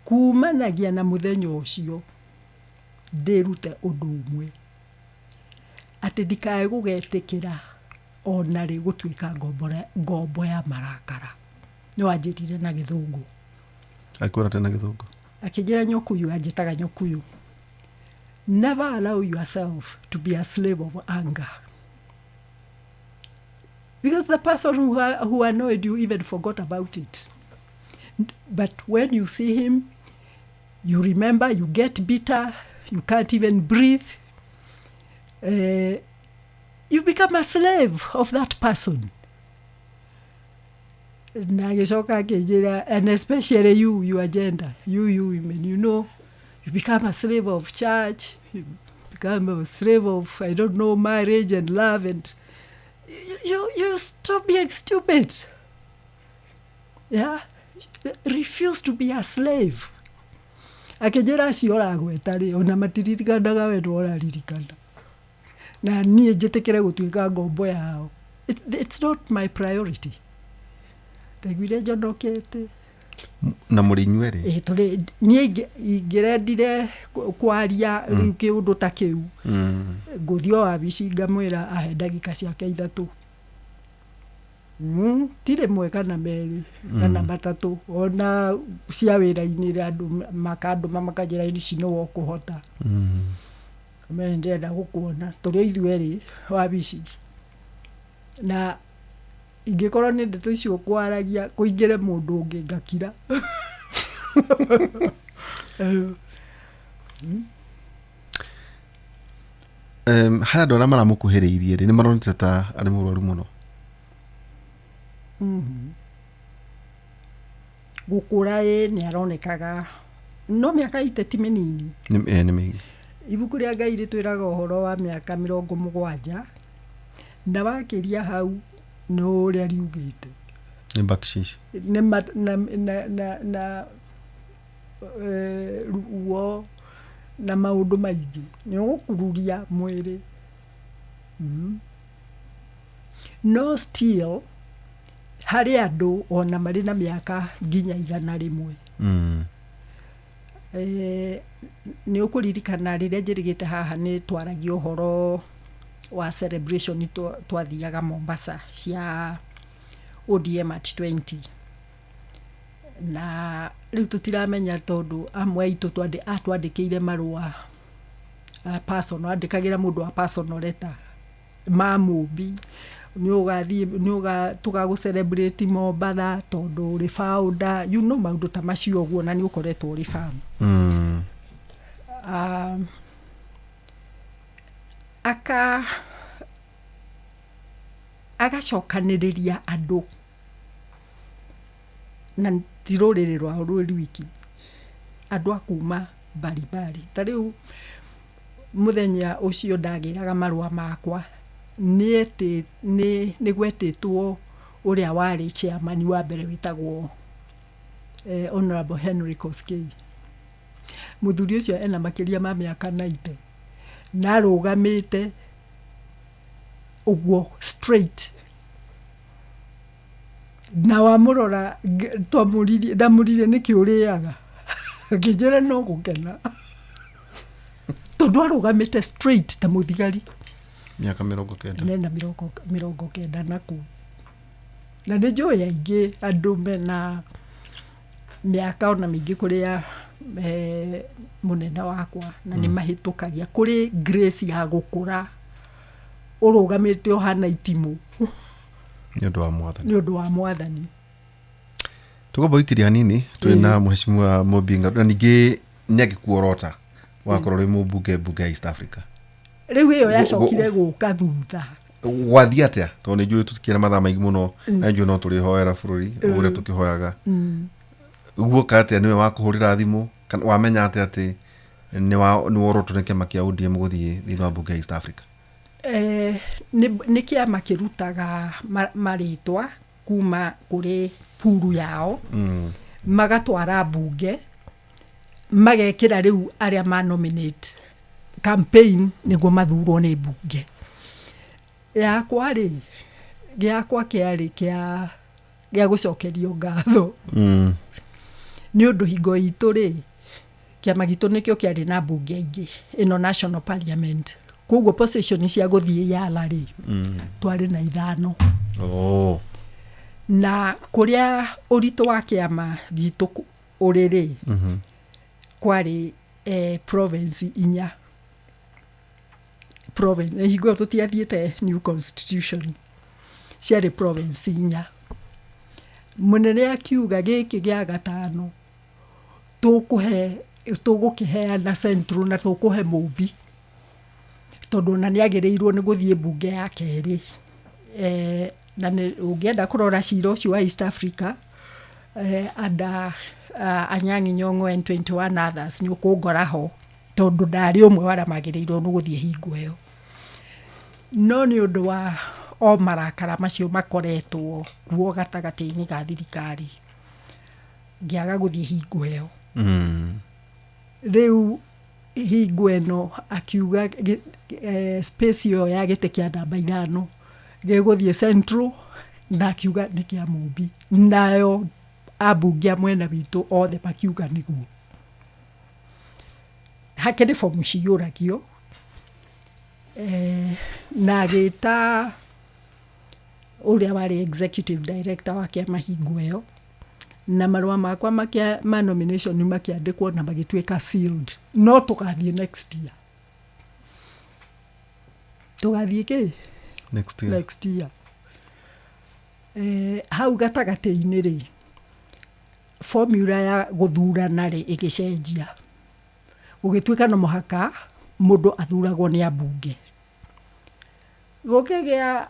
kumanagia na mũthenya ũcio ndĩrute ũndũ ũmwe, atĩ ndikae gũgetĩkĩra ona rĩ gũtuĩka ngombo ya marakara. Nĩ wanjĩrire na Gĩthũngũ. Akwĩra atĩa na Gĩthũngũ? Akĩnjĩra nyokuyu, anjĩtaga nyokuyu, "Never allow yourself to be a slave of anger, because the person who annoyed you even forgot about it, but when you see him, you remember, you get bitter, you can't even breathe. You become a slave of that person." Na agĩcoka akĩnjĩra, "And especially you, your gender, you women, you become a slave of church, you become a slave of, I don't know, marriage and love, and you stop being stupid. Yeah, refuse to be a slave." Akĩnjĩra acio ũragweta rĩ, ona matiririkanaga we nĩwe ũraririkana, na niĩ njĩtĩkĩre gũtuĩka ngombo yao? It's not my priority." Ndaiguire njonokete. Na mũrĩ inyuerĩ? Ĩ, tũrĩ. Niĩ ingĩrendire kwaria rĩu kĩũndũ ta kĩu, ngũthiĩ o wabici ngamwĩra ahe ndagĩka ciake 3, ti rĩmwe kana merĩ kana matatũ, ona cia wĩra-inĩ andũ makandũma makanjĩra ici nĩwe ũkũhota. Me ndĩrenda gũkuona tũrĩ o ithuerĩ wabici, na ingĩkorwo nĩ ndeto icio kwaragia kũingĩre mũndũ ũngĩ, ngakira. Harĩ andũ arĩa maramũkuhĩrĩirie rĩ, nĩ maronete ta arĩ mũrwaru mũno? Gũkũra ĩ, nĩ aronekaga, no mĩaka ite ti mĩnini. Nĩ mĩingĩ. Ibuku rĩa Ngai rĩtwĩraga ũhoro wa mĩaka 70, na wakĩria hau nĩ ũrĩa riugĩte. Nĩ bakshish. Nĩ na ruo na maũndũ maingĩ nĩ ũgũkururia mwĩrĩ. No still harĩ andũ ona marĩ na mĩaka nginya 100. Nĩ ũkũririkana rĩrĩa njĩrĩgĩte haha nĩ twaragia ũhoro wa celebration twathiaga Mombasa cia ODM at 20, na rĩu tũtiramenya tondũ amwe aitũ atwandĩkĩire marũa personal, andĩkagĩra mũndũ wa personal letter ma Mũmbi Nĩ ũgathiĩ, nĩ ũga tũgagũ celebrate Mombatha tondũ ũrĩ founder, you know, maũndũ ta macio ũguo, na nĩ ũkoretwo ũrĩ farm. Aka agacokanĩrĩria andũ, na ti rũrĩrĩ rwao rwĩ rwiki, andũ a kuma mbalimbali. Ta rĩu mũthenya ũcio ndagĩraga marũa makwa, nĩ gwetĩtwo ũrĩa warĩ chairman wa mbere wĩtagwo Honorable Henry Koskei. Mũthuri ũcio ena makĩria ma mĩaka 90 na arũgamĩte ũguo straight, na wamũrora, twamũririe, ndamũririe nĩkĩ ũrĩaga, akĩnjĩra no gũkena, tondũ arũgamĩte straight ta mũthigari. Mĩaka 90. Nena 90 na kũu, na nĩ njũĩ aingĩ andũ mena mĩaka ona mĩingĩ kũrĩa mũnene wakwa, na nĩ mahĩtũkagia kũrĩ grace ya gũkũra ũrũgamĩte ũhana itimũ. Nĩ ũndũ wa Mwathani. Nĩ ũndũ wa Mwathani. Tũkwamba gũikĩria hanini twĩ na Mheshimiwa Mumbi Ngaru, na ningĩ nĩ angĩkuorota wakorwo ũrĩ mũmbunge mbunge ya East Africa. Rĩu ĩyo yacokire gũka thutha. Gwathiĩ atĩa? Tondũ nĩ njũĩ tũtikĩrĩ na mathaa maingĩ mũno, na njũĩ no tũrĩhoera bũrũri ũrĩa tũkĩhoyaga. Guoka atĩa? Nĩwe wakũhũrĩra thimũ kana wamenya atĩa atĩ nĩ worotwo nĩ kĩama kĩa ODM gũthiĩ thĩinĩ wa mbunge ya East Africa? Nĩ kĩama kĩrutaga marĩtwa kuma kũrĩ puru yao, magatwara mbunge, magekĩra rĩu arĩa ma nominate campaign nĩguo mathurwo nĩ mbunge. Yakwa rĩ, gĩakwa kĩarĩ gĩa gũcokerio ngatho, nĩ ũndũ hingo itũ rĩ, kĩama gitũ nĩkĩo kĩarĩ na mbunge aingĩ ĩno national parliament, koguo position cia gũthiĩ yala rĩ, twarĩ na ithano. Na kũrĩa ũritũ wa kĩama gitũ ũrĩ rĩ, kwarĩ province inya, province, hingo ĩyo tũtiathiĩte new constitution, ciarĩ province inya. Mũnene akiuga gĩkĩ gĩa gatano tũkũhe, tũgũkĩheana Central, na tũkũhe Mũmbi, tondũ ona nĩ agĩrĩirwo nĩ gũthiĩ mbunge ya kerĩ. Na nĩ ũngĩenda kũrora cira ũcio wa East Africa, anda Anyang'i Nyong'o and 21 others, nĩ ũkũngora ho, tondũ ndarĩ ũmwe wa arĩa magĩrĩirwo nĩ gũthiĩ hingo ĩyo, no nĩ ũndũ wa o marakara macio makoretwo kuo gatagatĩ-inĩ ga thirikari, ngĩaga gũthiĩ hingo ĩyo. Rĩu hingo ĩno akiuga space ĩyo ya gĩtĩ kĩa namba ithano gĩgũthiĩ Central, na akiuga nĩ kĩa Mũmbi, nayo ambunge a mwena witũ othe makiuga nĩguo. Hakĩrĩ fomu ciyũragio, na agĩta ũrĩa warĩ executive director wa kĩama hingo ĩyo, na marũa makwa ma nomination makĩandĩkwo na magĩtuĩka sealed, no tũgathiĩ next year, tũgathiĩ kĩ? Next year. Next year. Hau gatagatĩ-inĩ rĩ, formula ya gũthurana rĩ ĩgĩcenjia, gũgĩtuĩka no mũhaka mũndũ athuragwo nĩ ambunge. Gũkĩgĩa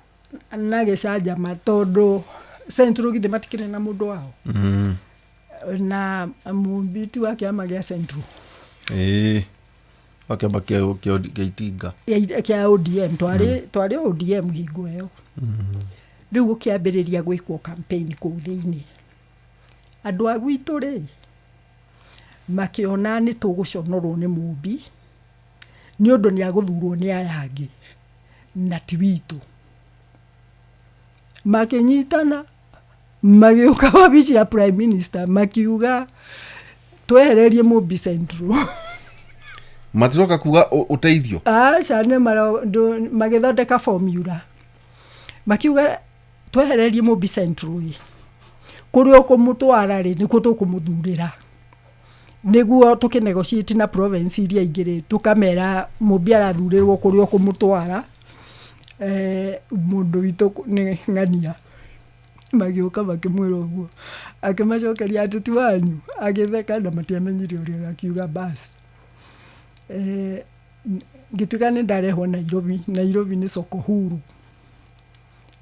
na gĩcanjama, tondũ Central githĩ matikĩrĩ na mũndũ wao, na mũmbiti wa kĩama gĩa Central. Ĩĩ, wakĩamba kĩa itinga. Kĩa ODM, twarĩ ODM hingo ĩyo. Rĩu gũkĩambĩrĩria gwĩkwo campaign kũu thĩinĩ. Andũ a gwitũ rĩ makĩona nĩ tũgũconorwo nĩ Mũmbi, nĩ ũndũ nĩ agũthurwo nĩ aya angĩ na ti witũ. Makĩnyitana, magĩũka wabici ya prime minister, makiuga twehererie Mũmbi Central. Matiroka kuga ũteithio. Aca, nĩ magĩthondeka formula, makiuga twehererie Mũmbi Central ĩ, kũrĩa ũkũmũtwara rĩ, nĩkuo tũkũmũthurĩra, nĩguo tũkĩnegotiate na province iria ingĩ rĩ, tũkamera Mũmbi arathurĩrwo kũrĩa ũkũmũtwara. Mũndũ witũ nĩ ng'ania magĩũka makĩmwĩra ũguo, akĩmacokeria atĩ ti wanyu, agĩtheka na matiamenyire ũrĩa akiuga bas. Ngĩtuĩka nĩ ndarehwo Nairobi. Nairobi nĩ soko huru,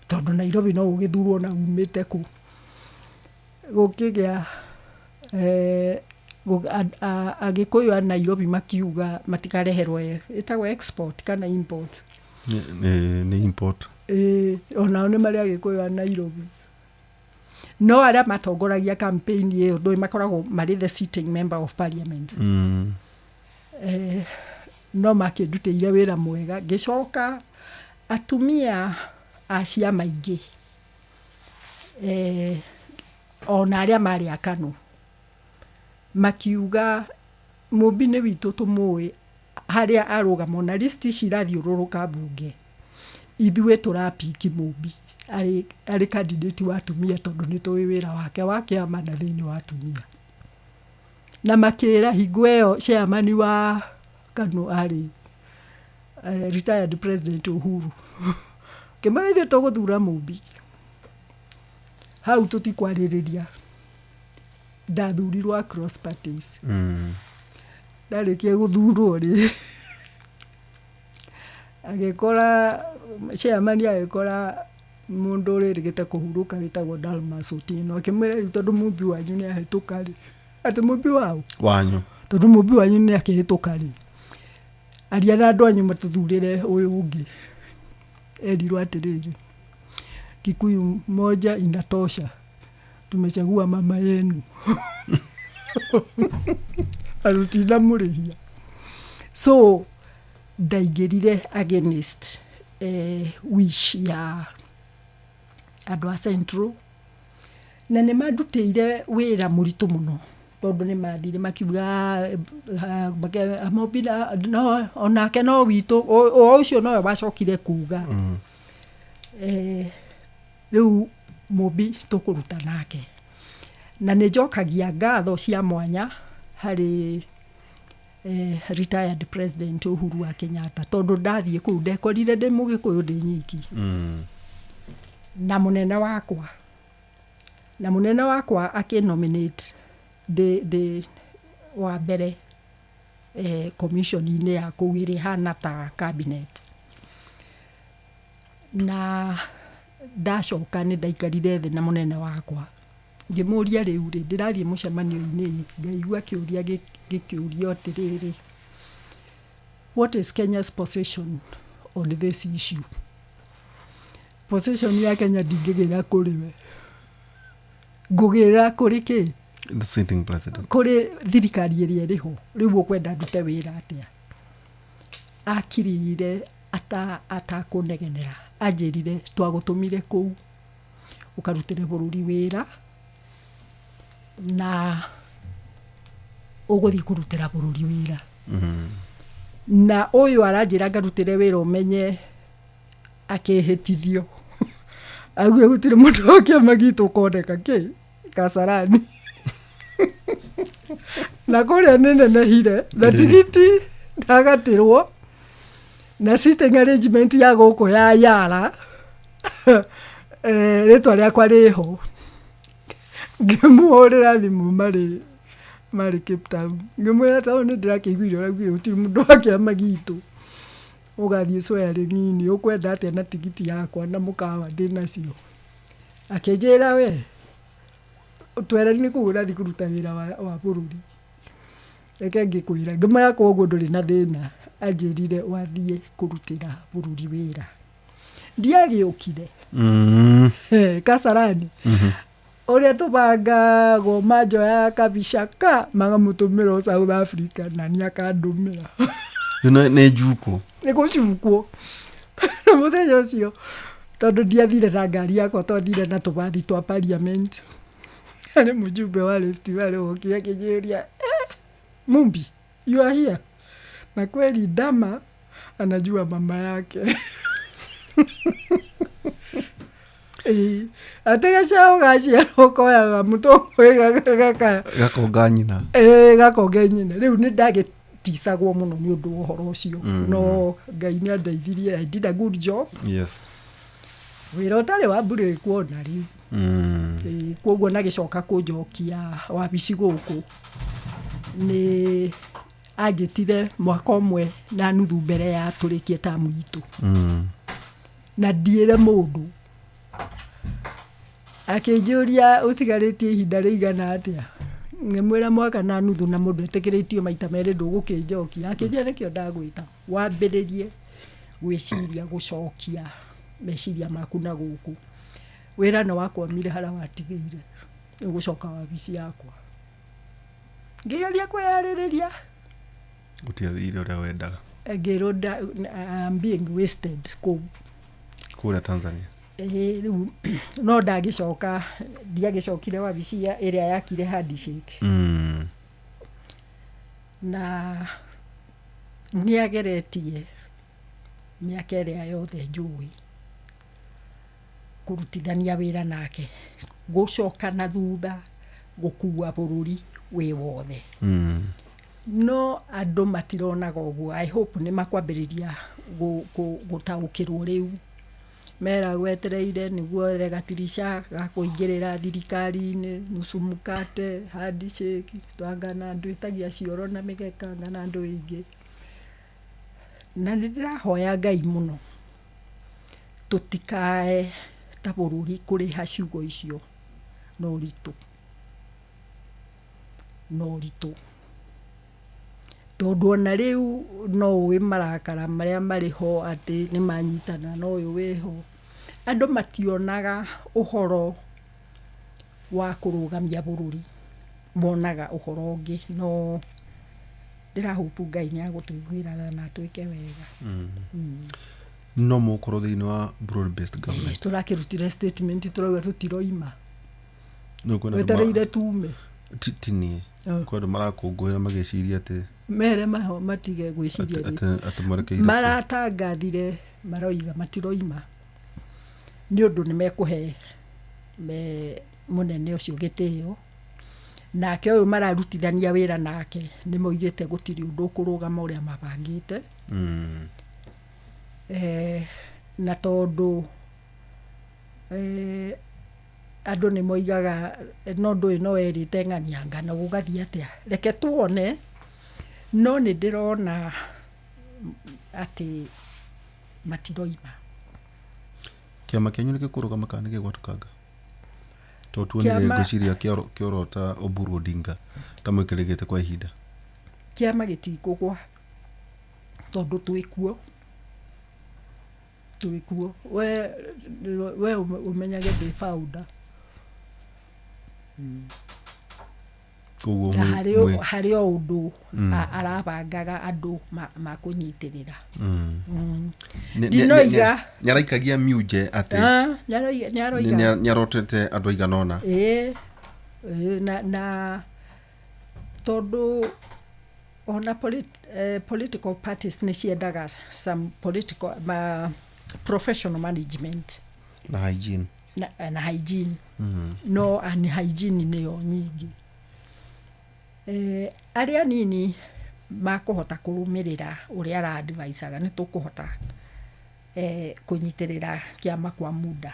tondũ Nairobi no ũgĩthurwo na umĩte kũ. Gũkĩgĩa Agĩkũyũ a Nairobi makiuga matikareherwo ĩtagwo export kana import. Nĩ import. Ĩĩ, onao nĩ marĩ Agĩkũyũ a Nairobi, no arĩa matongoragia campaign ĩyo ndũĩ makoragwo marĩ the sitting member of parliament. No makĩndutĩire wĩra mwega. Ngĩcoka atumia a ciama ingĩ, ona arĩa marĩ a KANU, makiuga Mũmbi nĩ witũ, tũmũĩ harĩa arũgama, ona list ici irathiũrũrũka mbunge, ithuĩ tũrapiki Mũmbi arĩ candidate wa atumia, tondũ nĩ tũĩ wĩra wake wa kĩama na thĩinĩ wa atumia. Na makĩra hingo ĩyo chairman wa KANU arĩ retired President Uhuru, kĩmera ithuĩ tũgũthura Mũmbi hau, tũtikwarĩrĩria. Ndathurirwo across parties. Ndarĩkia gũthurwo rĩ, agĩkora chairman, agĩkora mũndũ ũrĩrĩgĩte kũhurũka wĩtagwo Dalmas Otieno, akĩmwĩra rĩu tondũ Mũmbi wanyu nĩ ahĩtũka rĩ, atĩ Mũmbi wao wanyu, tondũ Mũmbi wanyu nĩ akĩhĩtũka rĩ, aria na andũ anyu matũthurĩre ũyũ ũngĩ. Erirwo atĩrĩrĩ, "Kikuyu moja inatosha, tumechagua mama yenu arutina mũrĩhia." So ndaingĩrire against wish ya andũ a Central, na nĩ mandutĩire wĩra mũritũ mũno, tondũ nĩ mathire makiuga Mũmbi no onake no witũ, o ũcio nowe wacokire kuga rĩu Mũmbi tũkũruta nake. Na nĩ njokagia ngatho cia mwanya harĩ retired President Uhuru wa Kenyatta, tondũ ndathiĩ kũu ndekorire ndĩ Mũgĩkũyũ ndĩ nyiki na mũnene wakwa, na mũnene wakwa akĩ nominate ndĩ wa mbere commission-inĩ ya kũu ĩrĩa ĩhana ta cabinet. Na ndacoka nĩ ndaikarire thĩ na mũnene wakwa, ngĩmũria rĩu rĩ ndĩrathiĩ mũcemanio-inĩ, ngaigua kĩũria gĩkĩũrio atĩrĩrĩ, "What is Kenya's position on this issue?" Position ya Kenya ndingĩgĩra kũrĩ we, ngũgĩra kũrĩ kĩ? The sitting president. Kũrĩ thirikari ĩrĩa ĩrĩho rĩu. Ũkwenda ndute wĩra atĩa? Akirire atakũnegenera, anjĩrire twagũtũmire kũu ũkarutĩre bũrũri wĩra, na ũgũthiĩ kũrutĩra bũrũri wĩra. Na ũyũ aranjĩra ngarutĩre wĩra, ũmenye akĩhĩtithio augire gũtirĩ mũndũ wa kĩama gitũ ũkoneka kĩ Kasarani, na kũrĩa nĩ nenehire na tigiti ndagatĩrwo na sitting arrangement ya gũkũ ya Yara, rĩtwa rĩakwa rĩho. Ngĩmũhũrĩra thimũ marĩ Cape Town, ngĩmwĩra tondũ nĩ ndĩrakĩiguire ũraugire gũtirĩ mũndũ wa kĩama gitũ ũgathiĩ swearing-inĩ, ũkwenda atĩa na tigiti yakwa na mũkawa ndĩnacio? Akĩnjĩra we twere nĩ kũu ũrathiĩ kũruta wĩra wa bũrũri, reke ngĩkwĩra. Ngĩmwĩra koguo ndũrĩ na thĩna. Anjĩrire wathiĩ kũrutĩra bũrũri wĩra. Ndiagĩũkire Kasarani ũrĩa tũbangagwo, manjoya kabica ka magamũtũmĩra o South Africa na nĩ akandũmĩra. Nĩ njuko. Nĩ gũcukwo. Na mũthenya ũcio tondũ ndiathire na ngari yakwa, twathire na tũbathi twa parliament, harĩ mũjumbe wa Rift Valley wokire akĩnjĩũria, "Mumbi, you are here?" Na kweli ndama anajua mama yake. Ĩĩ, atĩ gacaũ gaciarwo koyaga mũtongo gakaya Gakonga nyina. Ĩĩ, gakonge nyina. Rĩu nĩ ndagĩtuĩkire Ndaticagwo mũno nĩ ũndũ wa ũhoro ũcio, no Ngai nĩ andeithirie. I did a good job. Wĩra ũtarĩ wa mbũrĩkwo na rĩu. Koguo nagĩcoka kũnjokia wabici gũkũ nĩ anjĩtire mwaka ũmwe na nuthu mbere ya tũrĩkie tamu itũ, na ndiĩre mũndũ. Akĩnjũria, "Ũtigarĩtie ihinda rĩigana atĩa?" Ngĩmwĩra, "Mwaka na nuthu, na mũndũ etĩkĩrĩtio maita merĩ, ndũgũkĩnjokia." Akĩnjĩra, "Nĩkĩo ndagwĩta wambĩrĩrie gwĩciria gũcokia meciria maku na gũkũ. Wĩra nĩ wakwamire harĩa watigĩire, ũgũcoka wabici yakwa." Ngĩgeria kwĩyarĩrĩria. Gũtiathire ũrĩa wendaga. Ngĩrwo I'm being wasted kũu. Kũrĩa Tanzania. Ĩĩ, rĩu no ndagĩcoka, ndiagĩcokire wabici ĩrĩa yakire handshake. Na nĩ ageretie mĩaka ĩrĩa yothe njũĩ kũrutithania wĩra nake, gũcoka na thutha gũkua bũrũri wĩ wothe. No andũ matironaga ũguo. I hope nĩ makwambĩrĩria gũtaũkĩrwo. Rĩu mera wetereire nĩguo ethe gatirisha ga kũingĩrĩra thirikari-inĩ, nusu mkate, handshake, twangana andũ ĩtagia cioro na mĩgeka ngana andũ aingĩ. Na nĩ ndĩrahoya Ngai mũno tũtikae ta bũrũri kũrĩha ciugo icio na ũritũ, na ũritũ, tondũ ona rĩu no ũĩ marakara marĩa marĩ ho atĩ nĩ manyitana na ũyũ wĩho. Andũ mationaga ũhoro wa kũrũgamia bũrũri, monaga ũhoro ũngĩ. No ndĩrahope Ngai nĩ agũtũiguĩra tha na atwĩke wega. No mũkorwo thĩinĩ wa broad based government? Tũrakĩrutire statement, tũrauga tũtiroima. No kwĩna andũ Wetereire tume. Ti niĩ. Kwĩ andũ marakũngũĩra magĩciria atĩ Mere maho matige gwĩciria atĩ rĩ. atĩ marekeire. Maratangathire maroiga matiroima nĩ ũndũ nĩ mekũhe me mũnene ũcio gĩtĩo, nake ũyũ mararutithania wĩra nake nĩ moigĩte gũtirĩ ũndũ ũkũrũgama ũrĩa mabangĩte. Na tondũ andũ nĩ moigaga no ndũĩ no erĩte ng'ania ngano gũgathiĩ atĩa, reke tuone. No nĩ ndĩrona atĩ matiroima. Kĩama kĩanyu nĩ gĩkũrũgama kana nĩ gĩgwatũkanga? Tondũ tuonire ngwĩciria kĩorota Oburu Odinga ta mwĩkĩrĩgĩte kwa ihinda. Kĩama gĩtikũgwa tondũ twĩkuo, twĩkuo. We ũmenyage ndĩ founder. Koguo Na harĩ o ũndũ arabangaga andũ makũnyitĩrĩra. Ndinoiga. Nĩaraikagia miunje atĩ Ah, nĩaroiga. Nĩarotete andũ aigana ũna. Ĩĩ, na tondũ ona political parties nĩ ciendaga some political professional management na hygiene. Na hygiene. No ani hygiene nĩyo nyingĩ. Arĩa nini makũhota kũrũmĩrĩra ũrĩa ara-advisaga, nĩ tũkũhota kũnyitĩrĩra kĩama kwa muda.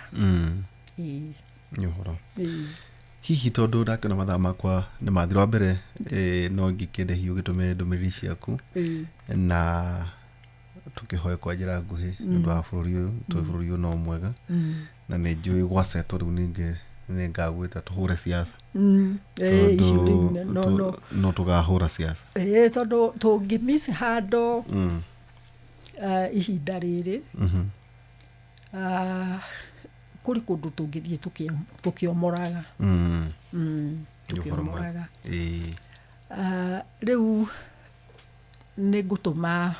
Ĩĩ. Nĩ ũhoro. Ĩĩ. Hihi tondũ ndakĩona mathaa makwa nĩ mathira, wa mbere no ngĩkĩende hihi ũgĩtũme ndũmĩrĩri ciaku na tũkĩhoe kwa njĩra nguhĩ nĩ ũndũ wa bũrũri ũyũ, tũĩ bũrũri ũyũ no mwega, na nĩ njũĩ gwacetwo rĩu ningĩ nĩ ngagwĩta tũhũre siasa. Icio rĩu no no No tũgahũra siasa. Ĩĩ, tondũ tũngĩ mishandle ihinda rĩrĩ, kũrĩ kũndũ tũngĩthiĩ tũkĩomoraga. Nĩ ũhoro mwega. Tũkĩomoraga. Rĩu nĩ ngũtũma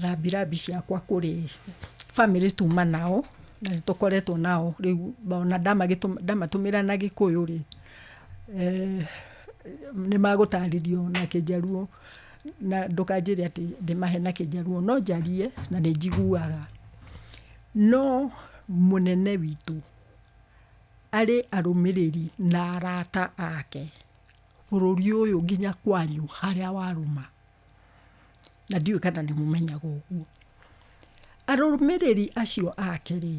rambirambi ciakwa kũrĩ bamĩrĩ tuma nao na nĩ tũkoretwo nao rĩu, ona ndamatũmĩra na Gĩkũyũ rĩ, nĩ magũtarĩrio na Kĩnjaruo, na ndũkanjĩre atĩ ndĩmahe na Kĩnjaruo, no njarie na nĩ njiguaga. No mũnene witũ arĩ arũmĩrĩri na arata ake bũrũri ũyũ nginya kwanyu harĩa warũma. Na ndiũĩ kana nĩ mũmenyaga ũguo. Arũmĩrĩri acio ake rĩ,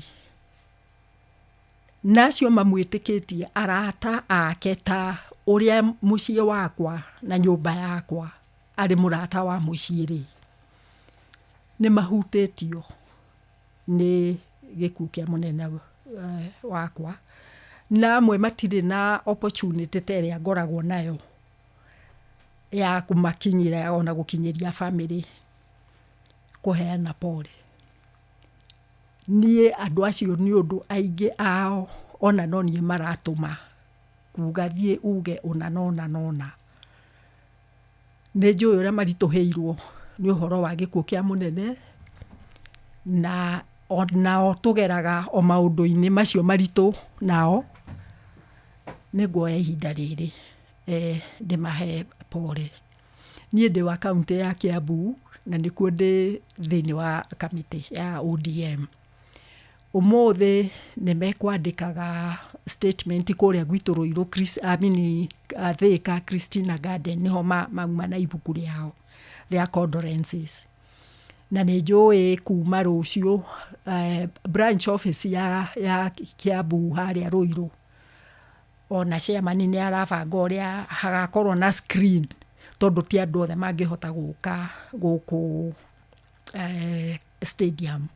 na acio mamwĩtĩkĩtie arata ake ta ũrĩa mũciĩ wakwa na nyũmba yakwa arĩ mũrata wa mũciĩ rĩ, nĩ mahutĩtio nĩ gĩkuũ kĩa mũnene wakwa. Na amwe matirĩ na opportunity ta ĩrĩa ngoragwo nayo ya kũmakinyĩra ona gũkinyĩria family kũheana pole. Niĩ andũ acio nĩ ũndũ aingĩ ao ona no niĩ maratũma kuga thiĩ uge ũna na ũna na ũna. Nĩ njũĩ ũrĩa maritũhĩirwo nĩ ũhoro wa gĩkuũ kĩa mũnene, na onao tũgeraga o maũndũ-inĩ macio maritũ nao. Nĩ nguoya ihinda rĩrĩ ndĩmahe pole. Niĩ ndĩ wa kaũntĩ ya Kiambu na nĩkuo ndĩ thĩinĩ wa kamĩtĩ ya ODM. Ũmũthĩ nĩ mekwandĩkaga statement kũrĩa gwitũ Ruiru, Thika Christina Garden nĩho mauma na ibuku rĩao rĩa condolences. Na nĩ njũĩ kuma rũciũ branch office ya Kiambu harĩa Ruiru, ona chairman nĩ arabanga ũrĩa hagakorwo na screen, tondũ ti andũ othe mangĩhota gũka gũkũ stadium.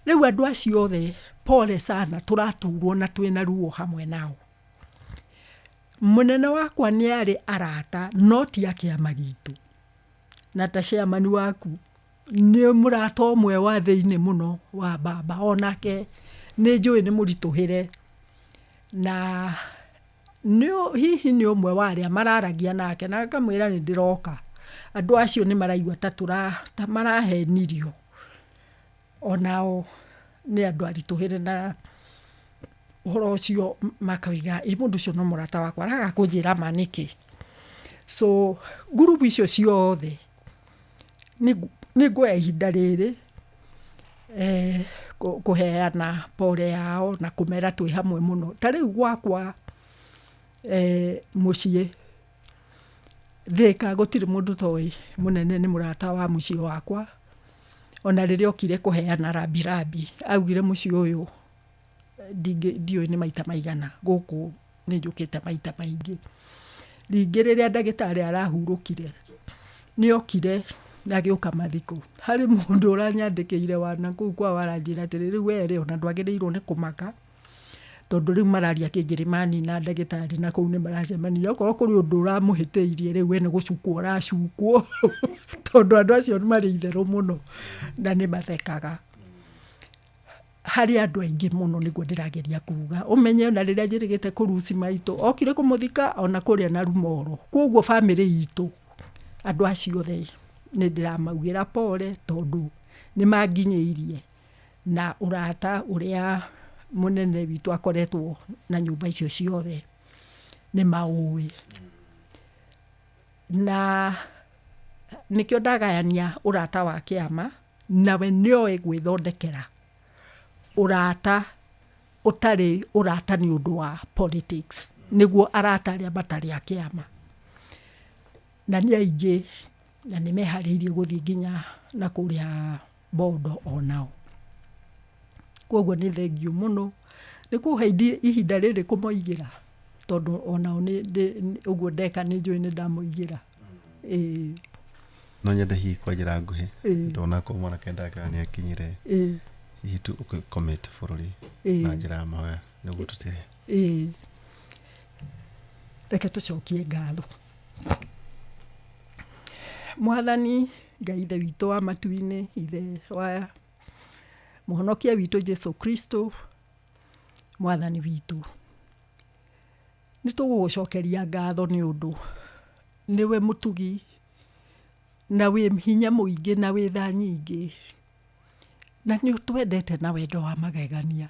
Rĩu andũ acio othe pole sana, tũraturwo na twĩna ruo hamwe nao. Mũnene wakwa nĩ arĩ arata no ti a kĩama gitũ, na ta chairman waku nĩ mũrata ũmwe wa thĩinĩ mũno wa baba, onake nĩ njũĩ nĩ mũritũhĩre, na hihi nĩ ũmwe wa arĩa mararagia nake na akamwĩra nĩ ndĩroka. Andũ acio nĩ maraigua ta marahenirio, onao nĩ andũ aritũhĩre na ũhoro ũcio makoiga ĩ mũndũ ũcio no mũrata wakwa araga kũnjĩra ma nĩkĩ. So ngurubu icio ciothe nĩ nguoya ihinda rĩrĩ kũheana pole yao na kũmera twĩ hamwe mũno. Ta rĩu gwakwa mũciĩ Thika gũtirĩ mũndũ toĩ mũnene nĩ mũrata wa mũciĩ wakwa. Ona rĩrĩa okire kũheana rambirambi augire mũciĩ ũyũ ndiũĩ nĩ maita maigana, gũkũ nĩ njũkĩte maita maingĩ. Ningĩ rĩrĩa ndagĩtarĩ arahurũkire nĩ okire na agĩũka mathiko. Harĩ mũndũ ũranyandĩkĩire wa na kũu kwao aranjĩra atĩrĩ, rĩu we rĩ ona ndwagĩrĩirwo nĩ kũmaka, tondũ rĩu mararia kĩnjĩrĩmani na ndagĩtarĩ na kũu nĩ maracemania, okorwo kũrĩ ũndũ ũramũhĩtĩirie rĩu we nĩ gũcukwo ũracukwo tondũ andũ acio nĩ marĩ itherũ mũno na nĩ mathekaga. Harĩ andũ aingĩ mũno nĩguo ndĩrageria kuga, ũmenye ona rĩrĩa njĩrĩgĩte kũruci maitũ okire kũmũthika ona kũrĩa na Rumoro. Koguo bamĩrĩ itũ andũ acio othe nĩ ndĩramaugĩra pole, tondũ nĩ manginyĩirie na ũrata ũrĩa mũnene witũ akoretwo na nyũmba icio ciothe nĩ maũĩ. Na nĩkĩo ndagayania ũrata wa kĩama, nawe nĩoĩ gwĩthondekera ũrata ũtarĩ ũrata nĩ ũndũ wa politics, nĩguo arata arĩa matarĩ a kĩama. Na nĩ aingĩ na nĩ meharĩirie gũthiĩ nginya na kũrĩa Bondo onao. Koguo nĩ thengiũ mũno nĩ kũhe ihinda rĩrĩ kũmoigĩra, tondũ onao ũguo ndeka nĩ njũĩ nĩ ndamoigĩra. No nyende hihi kwa njĩra nguhĩ, tondũ nako mwanake ndakaga nĩ akinyire, hihi tu ũkĩcommit bũrũri na njĩra ya mahoya nĩguo tũtĩre. Reke tũcokie ngatho. Mwathani Ngai Ithe witũ wa matu-inĩ, Ithe wa Mũhonokia witũ Jesu Kristo, Mwathani witũ, nĩ tũgũgũcokeria ngatho nĩ ũndũ nĩwe mũtugi na wĩ hinya mũingĩ na wĩ tha nyingĩ, na nĩ ũtwendete na wendo wa magegania.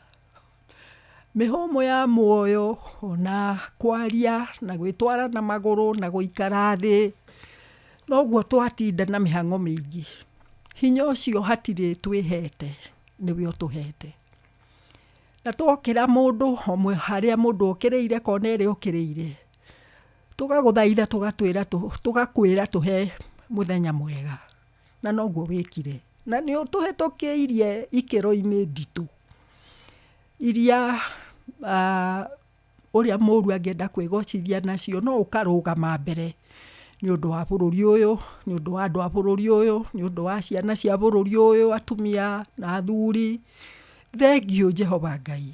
Mĩhũmũ ya muoyo ona kwaria na gwĩtwara na magũrũ na gũikara thĩ, noguo twatinda na mĩhang'o mĩingĩ. Hinya ũcio hatirĩ twĩhete, nĩwe ũtũhete. Na twokĩra mũndũ omwe harĩa mũndũ okĩrĩire kona ĩrĩa okĩrĩire, tũgagũthaitha tũgakwĩra tũhe mũthenya mwega. Na noguo wĩkire, na nĩ ũtũhĩtũkĩirie ikĩro-inĩ nditũ iria ũrĩa mũru angĩenda kwĩgocithia nacio, no ũkarũgama mbere nĩ ũndũ wa bũrũri ũyũ, nĩ ũndũ wa andũ a bũrũri ũyũ, nĩ ũndũ wa ciana cia bũrũri ũyũ, atumia na athuri. Thengiũ Jehova Ngai.